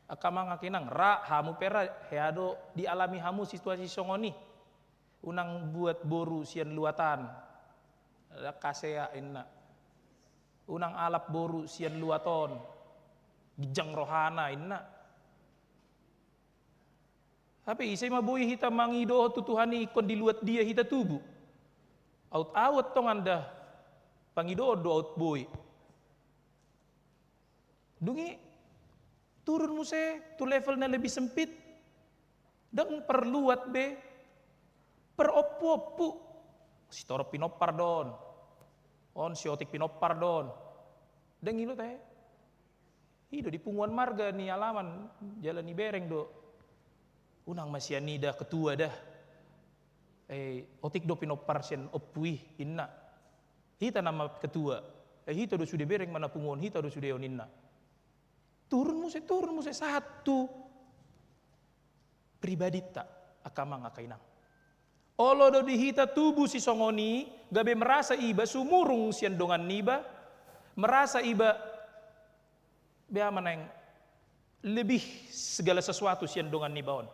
Angka amang, angka inang, ra hamu pe ra, hea do dialami hamu situasi songon i. Unang buat boru sian luat an, ndang hasea inna. Unang alap boru sian luat on, ginjang rohana inna. Hape ise ma boi hita mangido tu Tuhan i ingkon di luat dia hita tubu? Aut ahu tongan da, pangidoon do aut boi. Dung i turun muse tu level na lebih sempit. Ndang per luat be, per ompu-ompu. Sitorop pinompar do on. On si Otik pinompar do on. Ndang ilo tahe. I do di punguan marga ni alaman, jala ni bereng do. Unang ma sian i da ketua da. Eh, Otik do pinompar sian ompu i, inna. Hita nama ketua. Eh, hita do sude bereng ma na punguan, hita do sude on, inna. Turun muse, turun muse, sahat tu pribadinta, angka amang, angka inang. Olo do di hita tubu sisongon i, gabe merasa iba sumurung sian dongan niba, merasa iba, bea ma naeng, lebih segala sesuatu sian dongan niba on.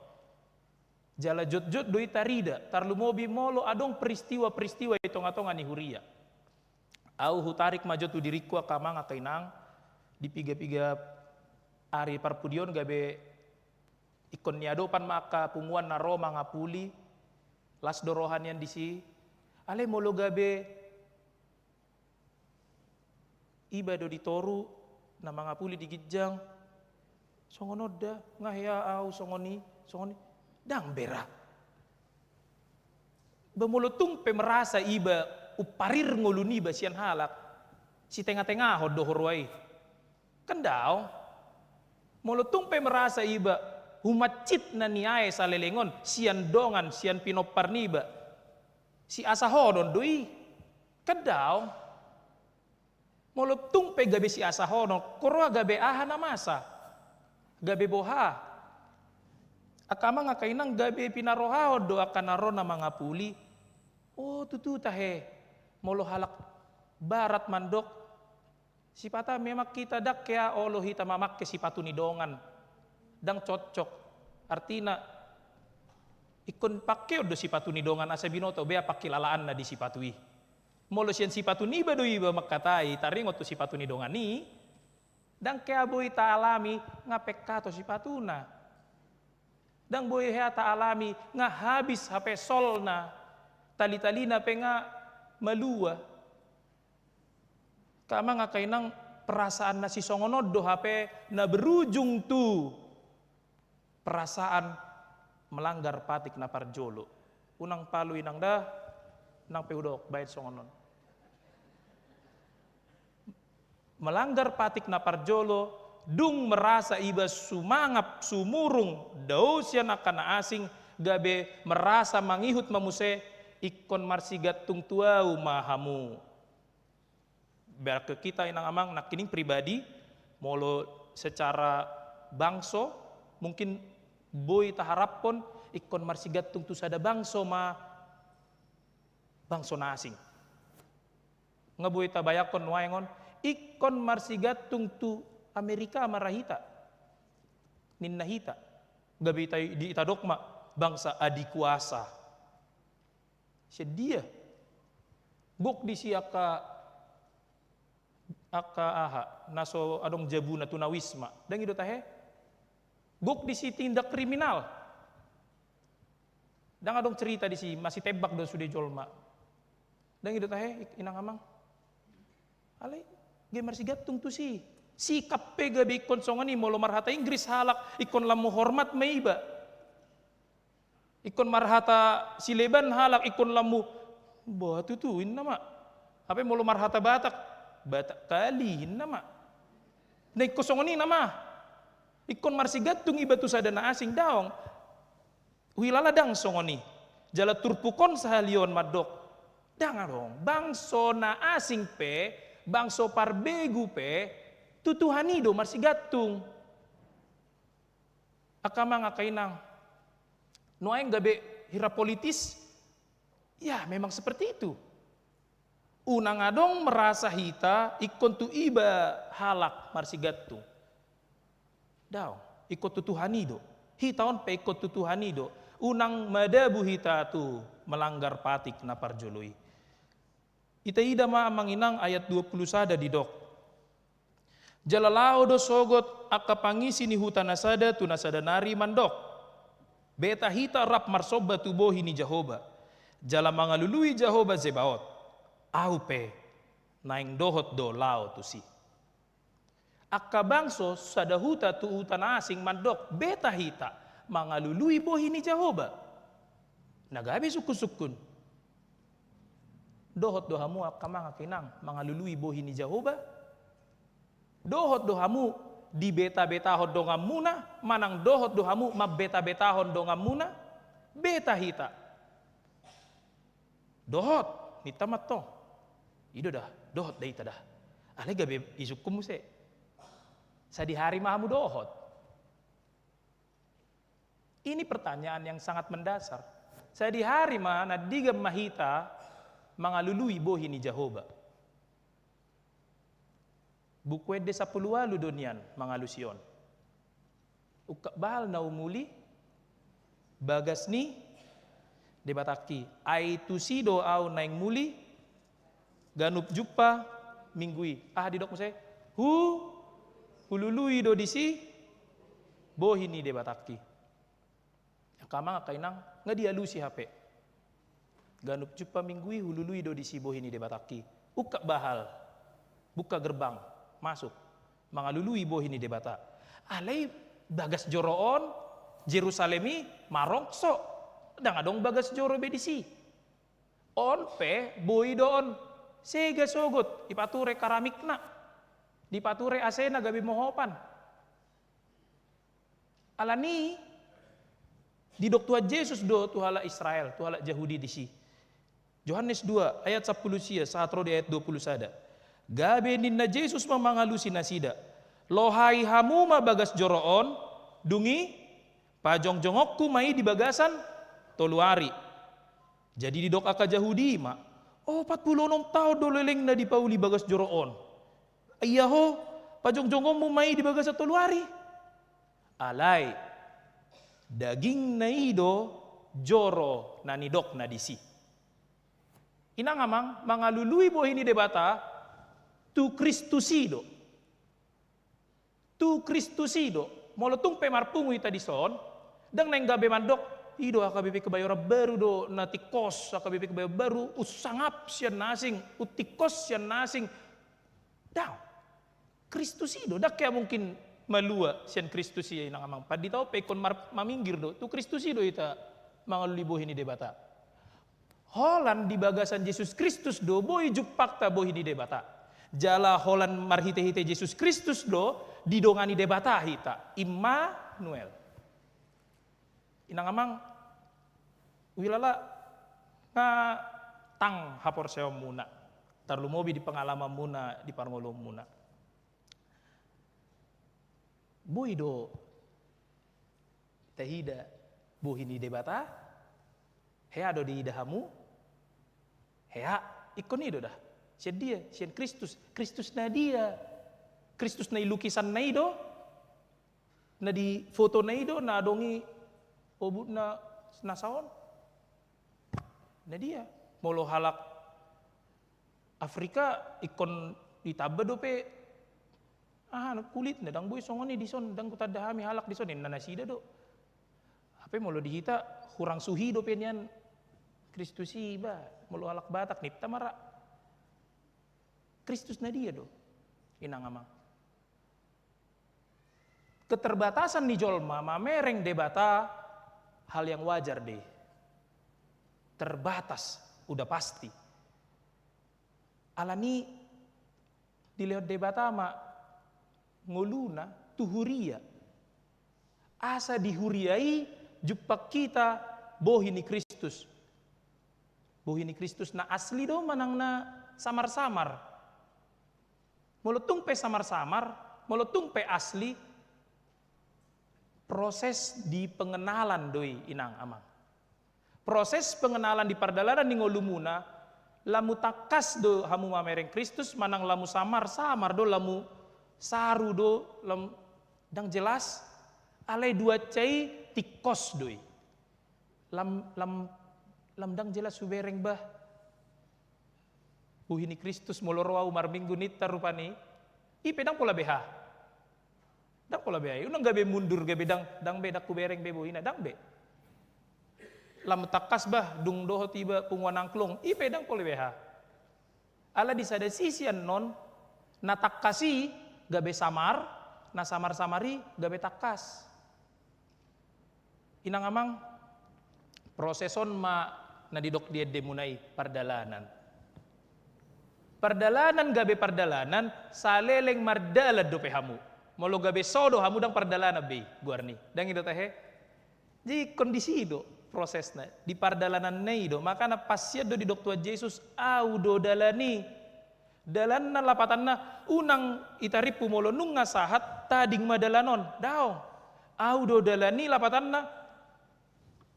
Jala jotjot do i tarida, tarlumobi molo adong peristiwa-peristiwa i tonga-tonga ni huria. Ahu hutarik ma jo tu diringku, angka amang, angka inang, di piga-piga ari parpudi on gabe ingkon niadopan ma angka punguan na ro mangapuli, las do roha nian disi. Alai molo gabe iba do di toru na mangapuli di ginjang, songon on da, nga hea ahu songon i, songon i. Ndang be ra. Ba molo tung pe merasa iba umparir ngolu niba sian halak, sitengah-tengahon do huroa i. Kan daong. Molo tung pe merasa iba humansitna niae saleleng on sian dongan, sian pinompar niba, siasahonon do i. Kan daong. Molo tung pe gabe siasahonon, huroa gabe aha na masa? Gabe boha? Angka amang, angka inang, gabe pinarohahon do angka na ro na mangapuli. O, tutu tahe, molo halak barat mandok, sipata memang hita ndang hea olo hita mamangke sipatu ni dongan. Ndang cocok. Artina, ingkon pangkeon do sipatu ni dongan asa binoto, bea pangkilalaanna di sipatu i. Molo sian sipatu niba do iba mangkatai, taringot tu sipatu ni dongan i, ndang hea boi taalami nga pengkato sipatuna. Ndang boi hea taalami nga habis hape solna, tali-talina pe nga malua. Angka amang, angka inang, perasaan na sisongon on do hape na berujung tu perasaan melanggar patik na parjolo. Unang palu inang da, nang pe hudok baen songon on. Melanggar patik na parjolo, dung merasa iba sumangap, sumurung, dao sian angka na asing, gabe merasa mangihut ma muse, ingkon marsigantung tu ahu ma hamu. Berarti hita inang amang, nangkining pribadi, molo secara bangso, mungkin boi taharaphon ingkon marsigantung tu sada bangso ma bangso na asing. Nga boi tabayangkon nuaeng on, ingkon marsigantung tu Amerika ma ra hita, ninna hita. Gabe ita, di, itadok ma bangsa adikuasa. Sian dia? Gok disi angka, angka aha, na so adong jabuna tu na Wisma. Ndang i do tahe? Gok disi tindak kriminal. Ndang adong cerita disi, masitembak do sude jolma. Ndang i do tahe, inang amang? Alai, gabe marsigantung tusi. Sikap pe gabe ingkon songon i, molo marhata Inggris halak, ingkon lam hormat ma iba. Ingkon marhata sileban halak, ingkon lam, bah, tutu, inna ma. Hape molo marhata Batak, Batak kali, inna ma. Na ingkon songon i nama. Ingkon marsigantung iba tu sada na asing, daong. Huhilala ndang songon i. Jala turpuk on sahali on mandok, ndang adong. Bangso na asing pe, bangso parbegu pe, tu Tuhan i do marsigantung. Angka amang, angka inang, nuaeng gabe hira politis, ya memang seperti itu. Unang adong merasa hita ingkon tu iba halak marsigantung. Daong, ingkon tu Tuhan i do. Hita on pe ingkon tu Tuhan i do. Unang madabu hita tu melanggar patik na parjolo i. Ita ida ma amang inang ayat dua puluh sada didok. Jala laho do sogot angka pangisi ni huta na sada tu na sada nari mandok. Beta hita rap marsomba tu bohi ni Jahowa. Jala mangalului Jahowa Zebaot. Ahu pe, naeng dohot do laho tusi. Angka bangso sada huta tu huta na asing mandok, beta hita, mangalului bohi ni Jahowa. Na gabe sungkun-sungkun. Dohot do hamu angka amang, angka inang, mangalului bohi ni Jahowa? Dohot do hamu dibeta-betahon donganmuna, manang dohot do hamu mambeta-betahon donganmuna? Beta hita. Dohot, ninta ma tong. I do da, dohot da hita da. Alai gabe isungkun muse. Sadihari ma hamu dohot? Ini pertanyaan yang sangat mendasar. Sadihari ma na denggan ma hita mangalului bohi ni Jahowa? Buku Ende sampulu ualu do nian mangalusi on. Ungkap bahal na umuli bagas ni Debatangki. Ai tusi do ahu naeng muli ganup jumpa minggu i. Aha didok muse? Hu, hulului do disi bohi ni Debatangki. Angka amang, angka inang, nga dialusi hape. Ganup jumpa minggu i hulului do disi bohi ni Debatangki. Ungkap bahal. Buka gerbang. Masuk. Mangalului bohi ni Debata. Alai bagas joro on, Jerusalem i, marongso. Ndang adong bagas joro be disi. On pe, boi do on. Sega sogot, dipature karamikna. Dipature A C-na gabe mohopan. Alani i, didok Tuhan Jesus do tu halak Israel, tu halak Jahudi disi. Johannes dua ayat sampulu sia sahat ro di ayat dua puluh sada. Gabe ninna Jesus ma mangalusi nasida. Lohai hamu ma bagas joro on, dung i pajongjongonku ma i di bagasan tolu ari. Jadi didok angka Jahudi i ma, opat pulu onom taon do lelengna dipauli bagas joro on. Ia ho, pajongjongonmu ma i di bagasan tolu ari. Alai, dagingna i do joro na nidokna disi. Inang amang, mangalului bohi ni Debata, tu Kristus i do. Tu Kristus i do. Molo tung pe marpungu hita dison, ndang naeng gabe mandok, i do H K B P Kebayoran Baru do na tingkos, H K B P Kebayoran Baru, unsangap sian na asing, untingkos sian na asing. Daong. Kristus i do, ndang hea mungkin malua sian Kristus i, inang amang. Pandita on pe ingkon mar-, maminggir do, tu Kristus i do hita mangalului bohi ni Debata. Holan di bagasan Jesus Kristus do boi jumpangta bohi ni Debata. Jala holan marhite-hite Jesus Kristus do didongani Debata hita. Immanuel. Inang amang, huhilala nga tang haporseaonmuna, tarlumobi di pengalamanmuna, di parngoluonmuna. Boi do taida bohi ni Debata? Hea do diida hamu? Hea, ingkon i do da. Sian dia? Sian Kristus. Kristus na dia? Kristus na i lukisanna i do? Na di fotona i do na adong i obutna nasa on? Na dia? Molo halak Afrika ingkon ditamba dope aha, kulitna, ndang boi songon i dison, ndang hutanda hami halak dison, ninna nasida do. Hape molo di hita hurang suhi dope nian Kristus i ba, molo halak Batak ninta ma ra. Kristus na dia do, inang amang? Keterbatasan ni jolma mamereng Debata hal yang wajar do i. Terbatas, udah pasti. Alani dilehon Debata ma ngoluna tu huria. Asa di huria i jumpang hita bohi ni Kristus. Bohi ni Kristus na asli do manang na samar-samar? Molo tung pe samar-samar, molo tung pe asli, Proses di pengenalan do i, inang amang. Proses pengenalan di pardalanan ni ngolumuna, lamu tangkas do hamu mamereng Kristus, manang lamu samar, samar do, lamu saru do, lam-, ndang jelas, alai duansa i tingkos do i. Lam, lam, lam ndang jelas hubereng bah. Bohi ni Kristus molo ro ahu marminggu ninta rupani, i pe ndang pola beha. Ndang pola beha i, unang gabe mundur, gabe ndang, ndang be, ndang hubereng be bohina, ndang be. Lam tangkas bah, dung dohot iba punguan angklung, i pe ndang pola beha. Ala di sada sisi annon, na tangkas i gabe samar, na samar-samar i gabe tangkas. Inang amang, proses on ma na didok di endemuna i, pardalanan. Pardalanan gabe pardalanan, saleleng mardalan dope hamu. Molo gabe so do hamu, ndang pardalanan be i goarni. Ndang i do tahe? Jadi ingkon disi do prosesna, di pardalananna i do. Makana pas sian do didok Tuhan Jesus, ahu do dalan i. Dalanna lapatanna, unang itarimpu molo nunga sahat, tading ma dalan on. Daong. Ahu do dalan i lapatanna,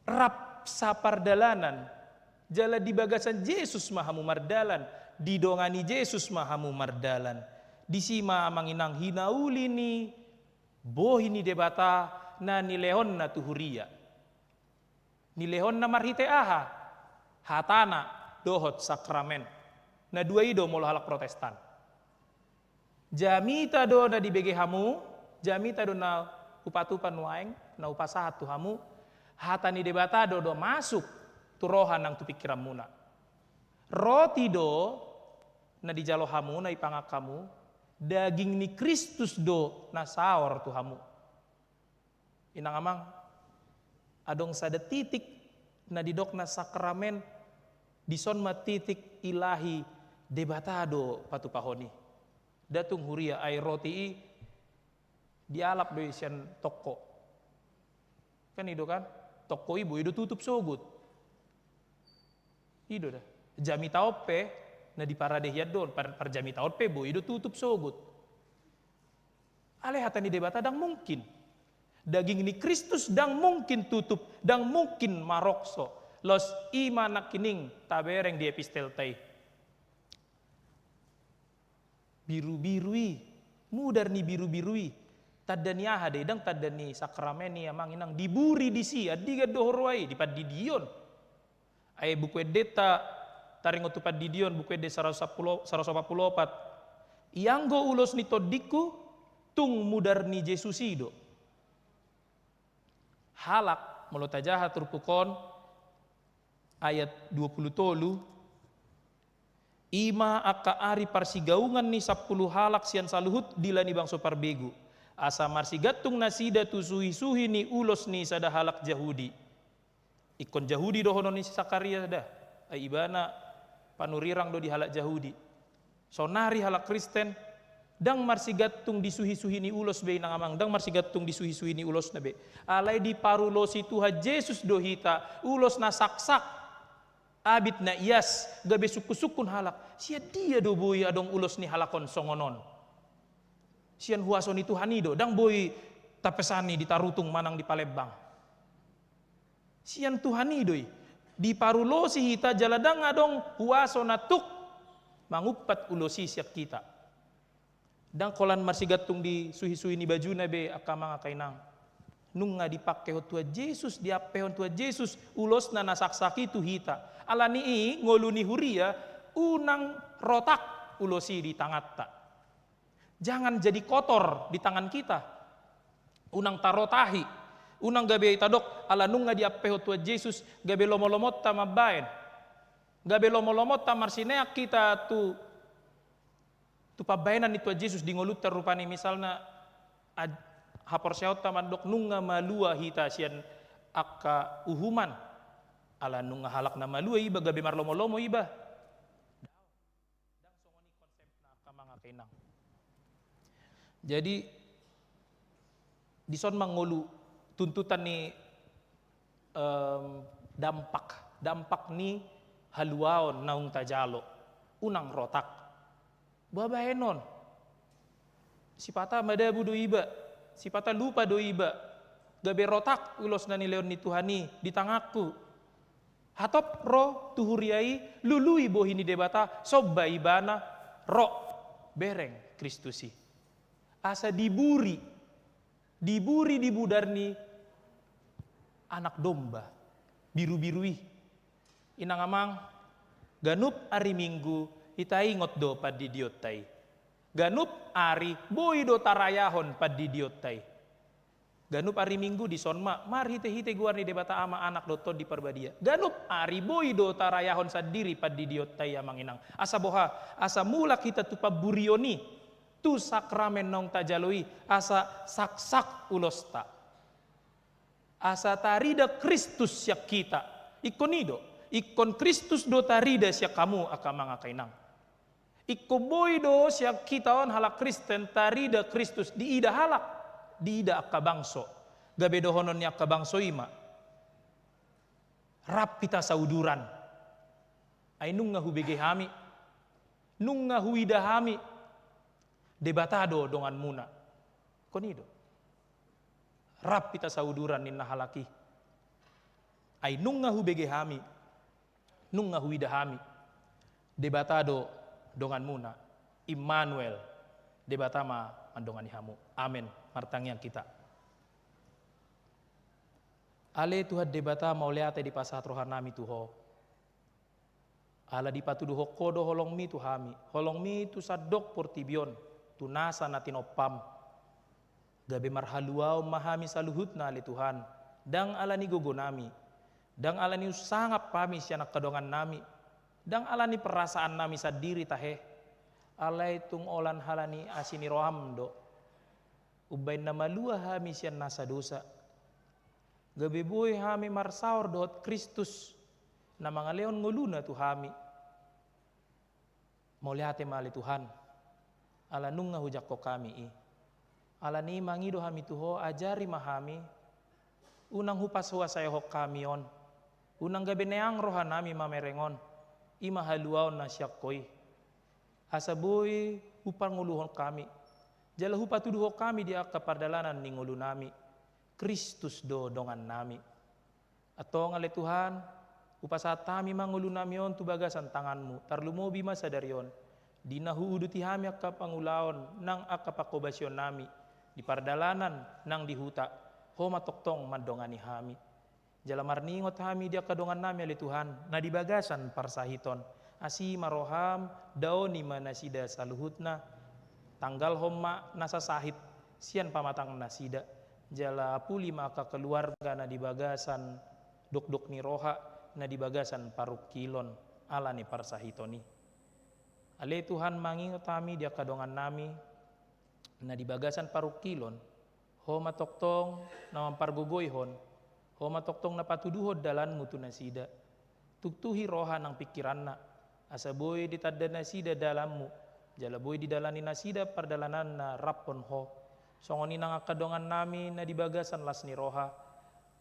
rap sapardalanan. Jala di bagasan Jesus ma hamu mardalan, didongani Jesus ma hamu mardalan. Disi ma amang inang hinauli ni bohi ni Debata na nilehonna tu huria. Nilehonna marhite aha? Hatana dohot sakramen. Na dua i do molo halak Protestan. Jamita do na dibege hamu, jamita do na hupatupa nuaeng, na hupasahat tu hamu, hata ni Debata do, do masuk tu roha nang tu pingkiranmuna. Roti do na dijalo hamu, na dipangan hamu, daging ni Kristus do na saor tu hamu. Inang amang, adong sada titik na didokna sakramen, dison ma titik ilahi Debata do patupahon i. Nda tung huria, ai roti i dialap do i sian toko. Kan i do kan? Toko i boi do tutup sogot. I do da. Jamita on pe na di parade hian do on, par-, parjamita on pe boi do tutup sogot. Alai hata ni Debata ndang mungkin. Daging ni Kristus ndang mungkin tutup, ndang mungkin marokso. Laos i ma nangkining tabereng di epistelta i. Birubiru i, mudar ni birubiru i. Tanda ni aha do i? Ndang tanda ni sakramen i amang inang, diburi disi, andigan do huroha i, di pandidion. Ai Buku Endenta taringot tu Pandidion, Buku Ende saratus opat pulu, saratus opat pulu opat. Ianggo ulos ni tondingku, tung mudar ni Jesus i do. Halak, molo tajaha turpuk on, ayat dua pulu tolu, i ma angka ari parsigaungan ni sampulu halak sian saluhut dila ni bangso parbegu, asa marsigantung nasida tu suhisuhi ni ulos ni sada halak Jahudi. Ingkon Jahudi dohonon ni si Sakarias da, ai ibana panurirang do di halak Jahudi. Saonari halak Kristen, ndang marsigantung di suhisuhi ni ulos be inang amang, ndang marsigantung di suhisuhi ni ulosna be. Alai diparulosi Tuhan Jesus do hita, ulos na saksak, abit na ias, gabe sungkunsungkun halak. Sian dia do boi adong ulos ni halak on songon on? Sian huaso ni Tuhan i do, ndang boi tapesani di Tarutung manang di Palembang. Sian Tuhan i do i. Diparulosi hita jala ndang adong huaso na tuk mangumpat ulos i sian hita. Ndang holan marsigantung di suhisuhi ni bajuna be angka amang angka inang. Nunga dipangkehon Tuhan Jesus, diampehon Tuhan Jesus ulosna na saksak i tu hita. Alani i ngolu ni huria, unang rotak ulos i di tanganta. Jangan jadi kotor di tangan kita. Unang tarotahi. Unang gabe tadok ala nunga diampehon Tuhan Jesus, gabe lomolomonta mambaen. Gabe lomolomonta marsineang hita tu, tu pambaenan ni Tuhan Jesus di ngolunta rupani, misalna ad-, haporseaonta mandok nunga malua hita sian angka uhuman. Ala nunga halak na malua iba gabe marlomolomo iba. Ndang songon i konsepna angka amang angka inang. Jadi, dison ma ngolu tuntutan ni, em, dampak, dampak ni haluaon naung tajalo. Unang rotak. Boha bahenon? Sipata madabu do iba, sipata lupa do iba. Gabe rotak ulos na nilehon ni Tuhan i di tanganku. Hatop ro tu huria i, lului bohi ni Debata, somba ibana, ro, bereng Kristus i. Asa diburi, diburi di mudar ni Anak Domba birubiru i. Inang amang, ganup ari Minggu hita ingot do pandidionta i. Ganup ari boi do tarayahon pandidionta i. Ganup ari Minggu dison ma marhitehite goar ni Debata Ama, Anak dohot Tondi Parbadia. Ganup ari boi do tarayahon sandiri pandidionta i, amang inang. Asa boha? Asa mulak hita tu pamburion i, tu sakramen naung tajalo i, asa saksak ulosta. Asa tarida Kristus sian hita. Ingkon i do, ingkon Kristus do tarida sian hamu angka amang angka inang. Ingkon boi do sian hita on halak Kristen tarida Kristus, diida halak, diida angka bangso. Gabe dohonon ni angka bangso i ma, rap hita sauduran. Ai nunga hubege hami, nunga huida hami, Debata do donganmuna. Ingkon i do. Rap hita sauduran ninna halak i. Ai nunga hubege hami, nunga huida hami, Debata do donganmuna. Immanuel, Debata ma mandongani hamu. Amen. Martangiang hita. Ale Tuhan Debata, mauliate dipasahat rohanami tu Ho. Ala dipatuduhon Ho do holongmi tu hami, holongmi tu sandok portibi on, tu nasa na tinompam. Gabe marhaluaon ma hami saluhutna, ale Tuhan, ndang ala ni gogonami, ndang ala ni unsangap hami sian angka dongannami, ndang ala ni perasaannami sandiri tahe, alai tung holan ala ni asi ni roham do. Umbahen na malua hami sian nasa dosa. Gabe boi hami marsaor dohot Kristus, na mangalehon ngoluna tu hami. Mauliate ma ale Tuhan, ala nunga hujangkon hami i. Ala ni i mangido hami tu Ho, ajari ma hami, unang hupasuasaehon hami on, unang gabe neang rohanami mamereng on, i ma haluaon na sian Ho i. Asa boi hupangoluhon hami, jala hupatuduhon hami di angka pardalanan ni ngolunami, Kristus do dongannami. Antong ale Tuhan, hupasahat hami ma ngolunami on tu bagasan tanganmu, tarlumobi ma sadari on, di na huuduti hami angka pangulaon nang angka panghobasionnami, di pardalanan nang di huta, Ho ma tongtong mandongani hami. Jala marningot hami di angka dongannami ale Tuhan, na di bagasan parsahiton, asi ma roham, daoni ma nasida saluhutna, tanggalhon ma nasa sahit sian pamatangnasida, jala apuli ma angka keluarga na di bagasan dokdok ni roha, na di bagasan parungkilon, ala ni parsahiton i. Ale Tuhan, mangingot hami di angka dongannami, na di bagasan parungkilon, Ho ma tongtong na mampargogoihon, Ho ma tongtong na patuduhon dalanmu tu nasida. Tuktuhi roha nang pingkiranna, asa boi ditanda nasida dalanmu, jala boi didalani nasida pardalanan na raphon Ho. Songon i nang angka dongannami na di bagasan las ni roha.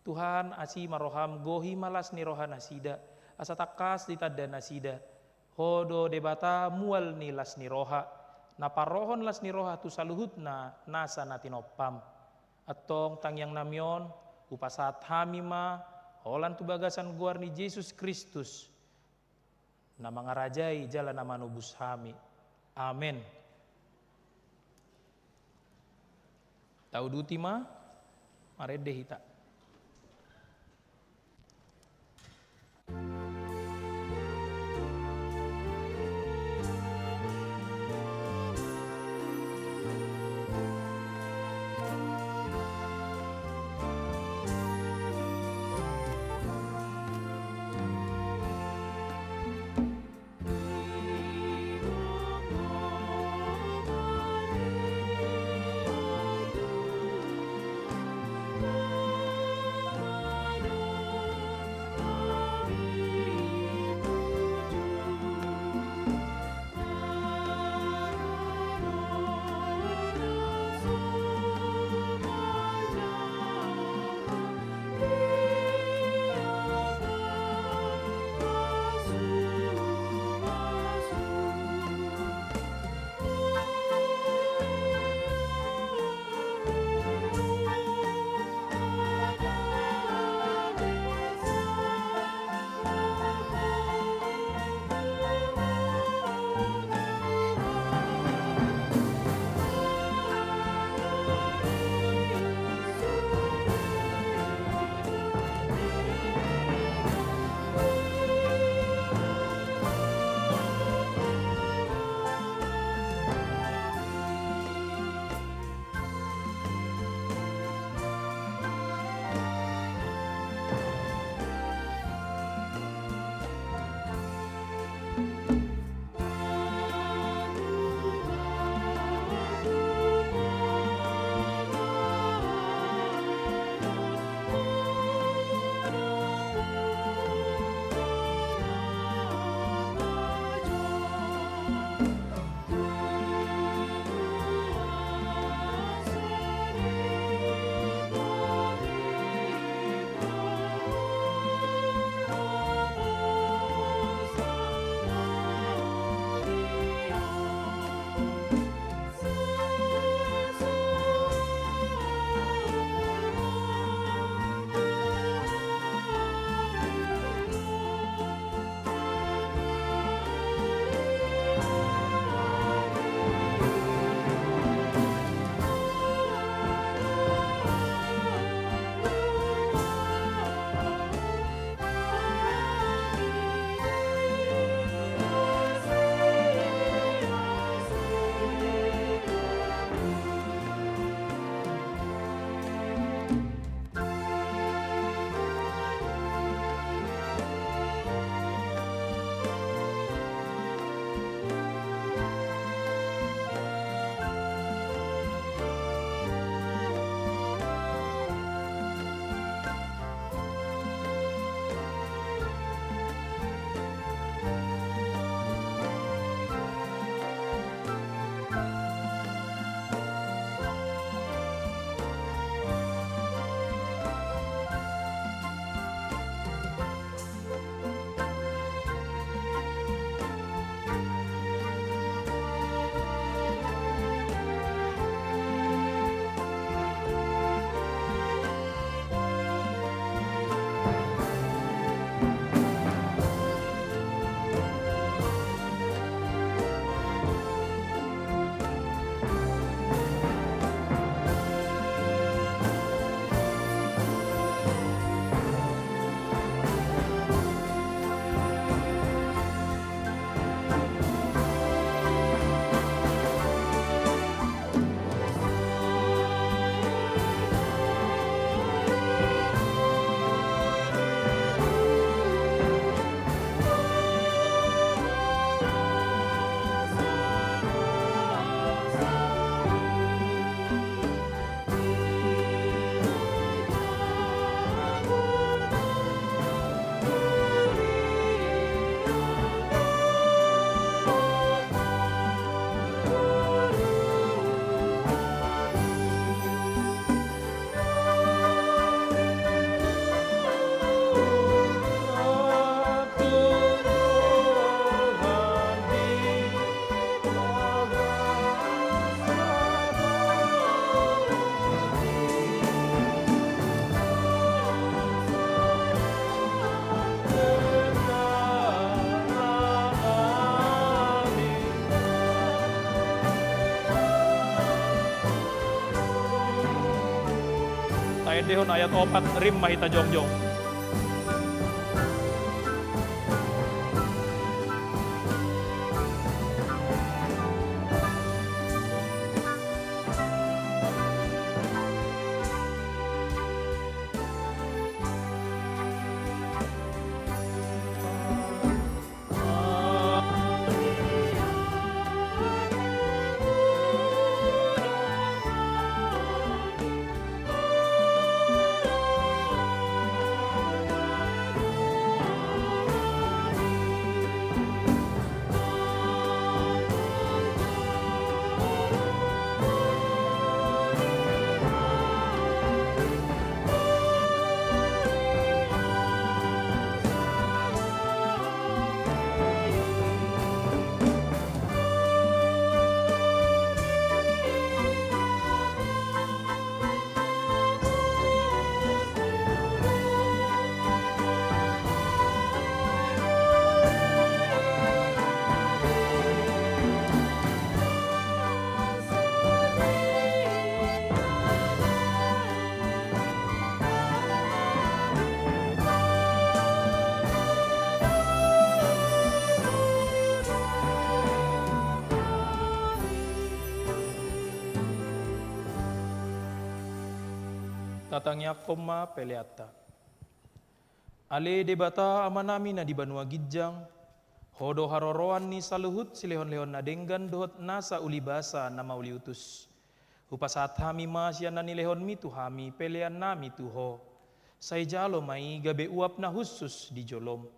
Tuhan, asi ma roham, gohi ma las ni roha nasida, asa tangkas ditanda nasida. Ho do Debata mual ni las ni roha, na parohon las ni roha tu saluhutna nasa na tinompam. Antong tangiangnami on, hupasahat hami ma, holan tu bagasan goar ni Jesus Kristus, na mangarajai jala na manobus hami. Amen. Tauduti ma, marende hita. Endehon ayat opat, rim ma hita jongjong. Tatangiangkon ma peleanta. Ale Debata Amanami na di banua ginjang, Ho do haroroan ni saluhut silehonlehon na denggan dohot nasa ulibasa na mauliutus. Hupasahat hami ma sian na nilehonMi tu hami peleannami tu Ho. Sai jalo ma i gabe uap na hushus di jolom.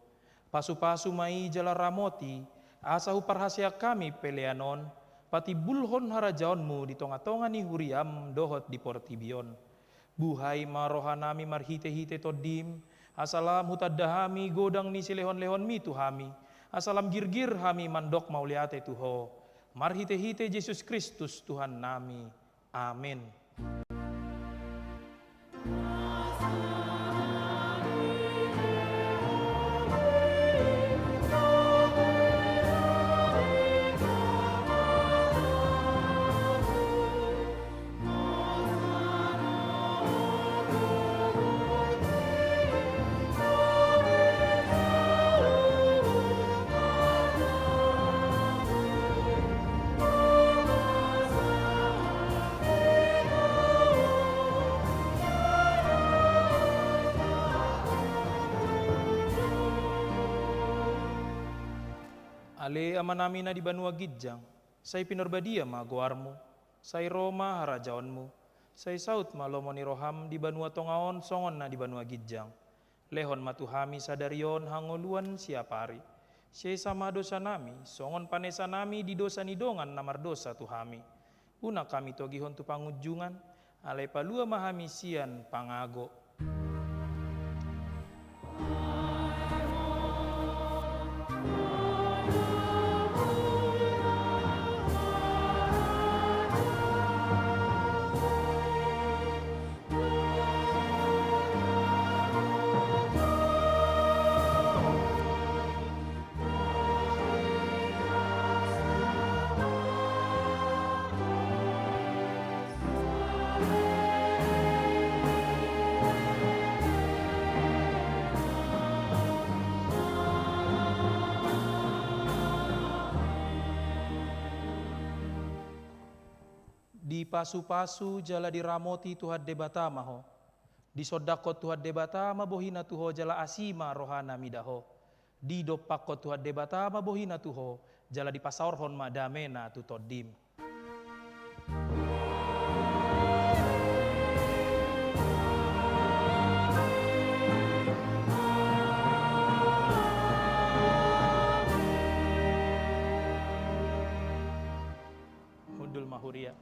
Pasupasu ma i jala ramoti, asa huparhaseang hami pelean on patimbulhon harajaonMu di tongatonga ni huriaM dohot di portibi on. Buhai ma rohanami marhitehite TondiM, asa lam hutanda hami godang ni silehonlehonMi tu hami, asa lam girgir hami mandok mauliate tu Ho. Marhitehite Jesus Kristus Tuhannami. Amen. Ale Amanami na di banua ginjang, sai pinarbadia ma goarMu, sai ro ma harajaonMu, sai saut ma lomo ni rohaM di banua tonga on songon na di banua ginjang. Lehon ma tu hami sadari on hangoluan siapari. Sesa ma dosanami, songon panesanami di dosa ni dongan na mardosa tu hami. Unang hami togihon tu pangunjungan, alai palua ma hami sian pangago. Dipasupasu jala diramoti Tuhan Debata ma ho. Disondangkon Tuhan Debata ma bohina tu ho jala asi ma rohana mida ho. Didompakkon Tuhan Debata ma bohina tu ho, jala dipasaorhon ma damena tu tondim. Hundul ma huria.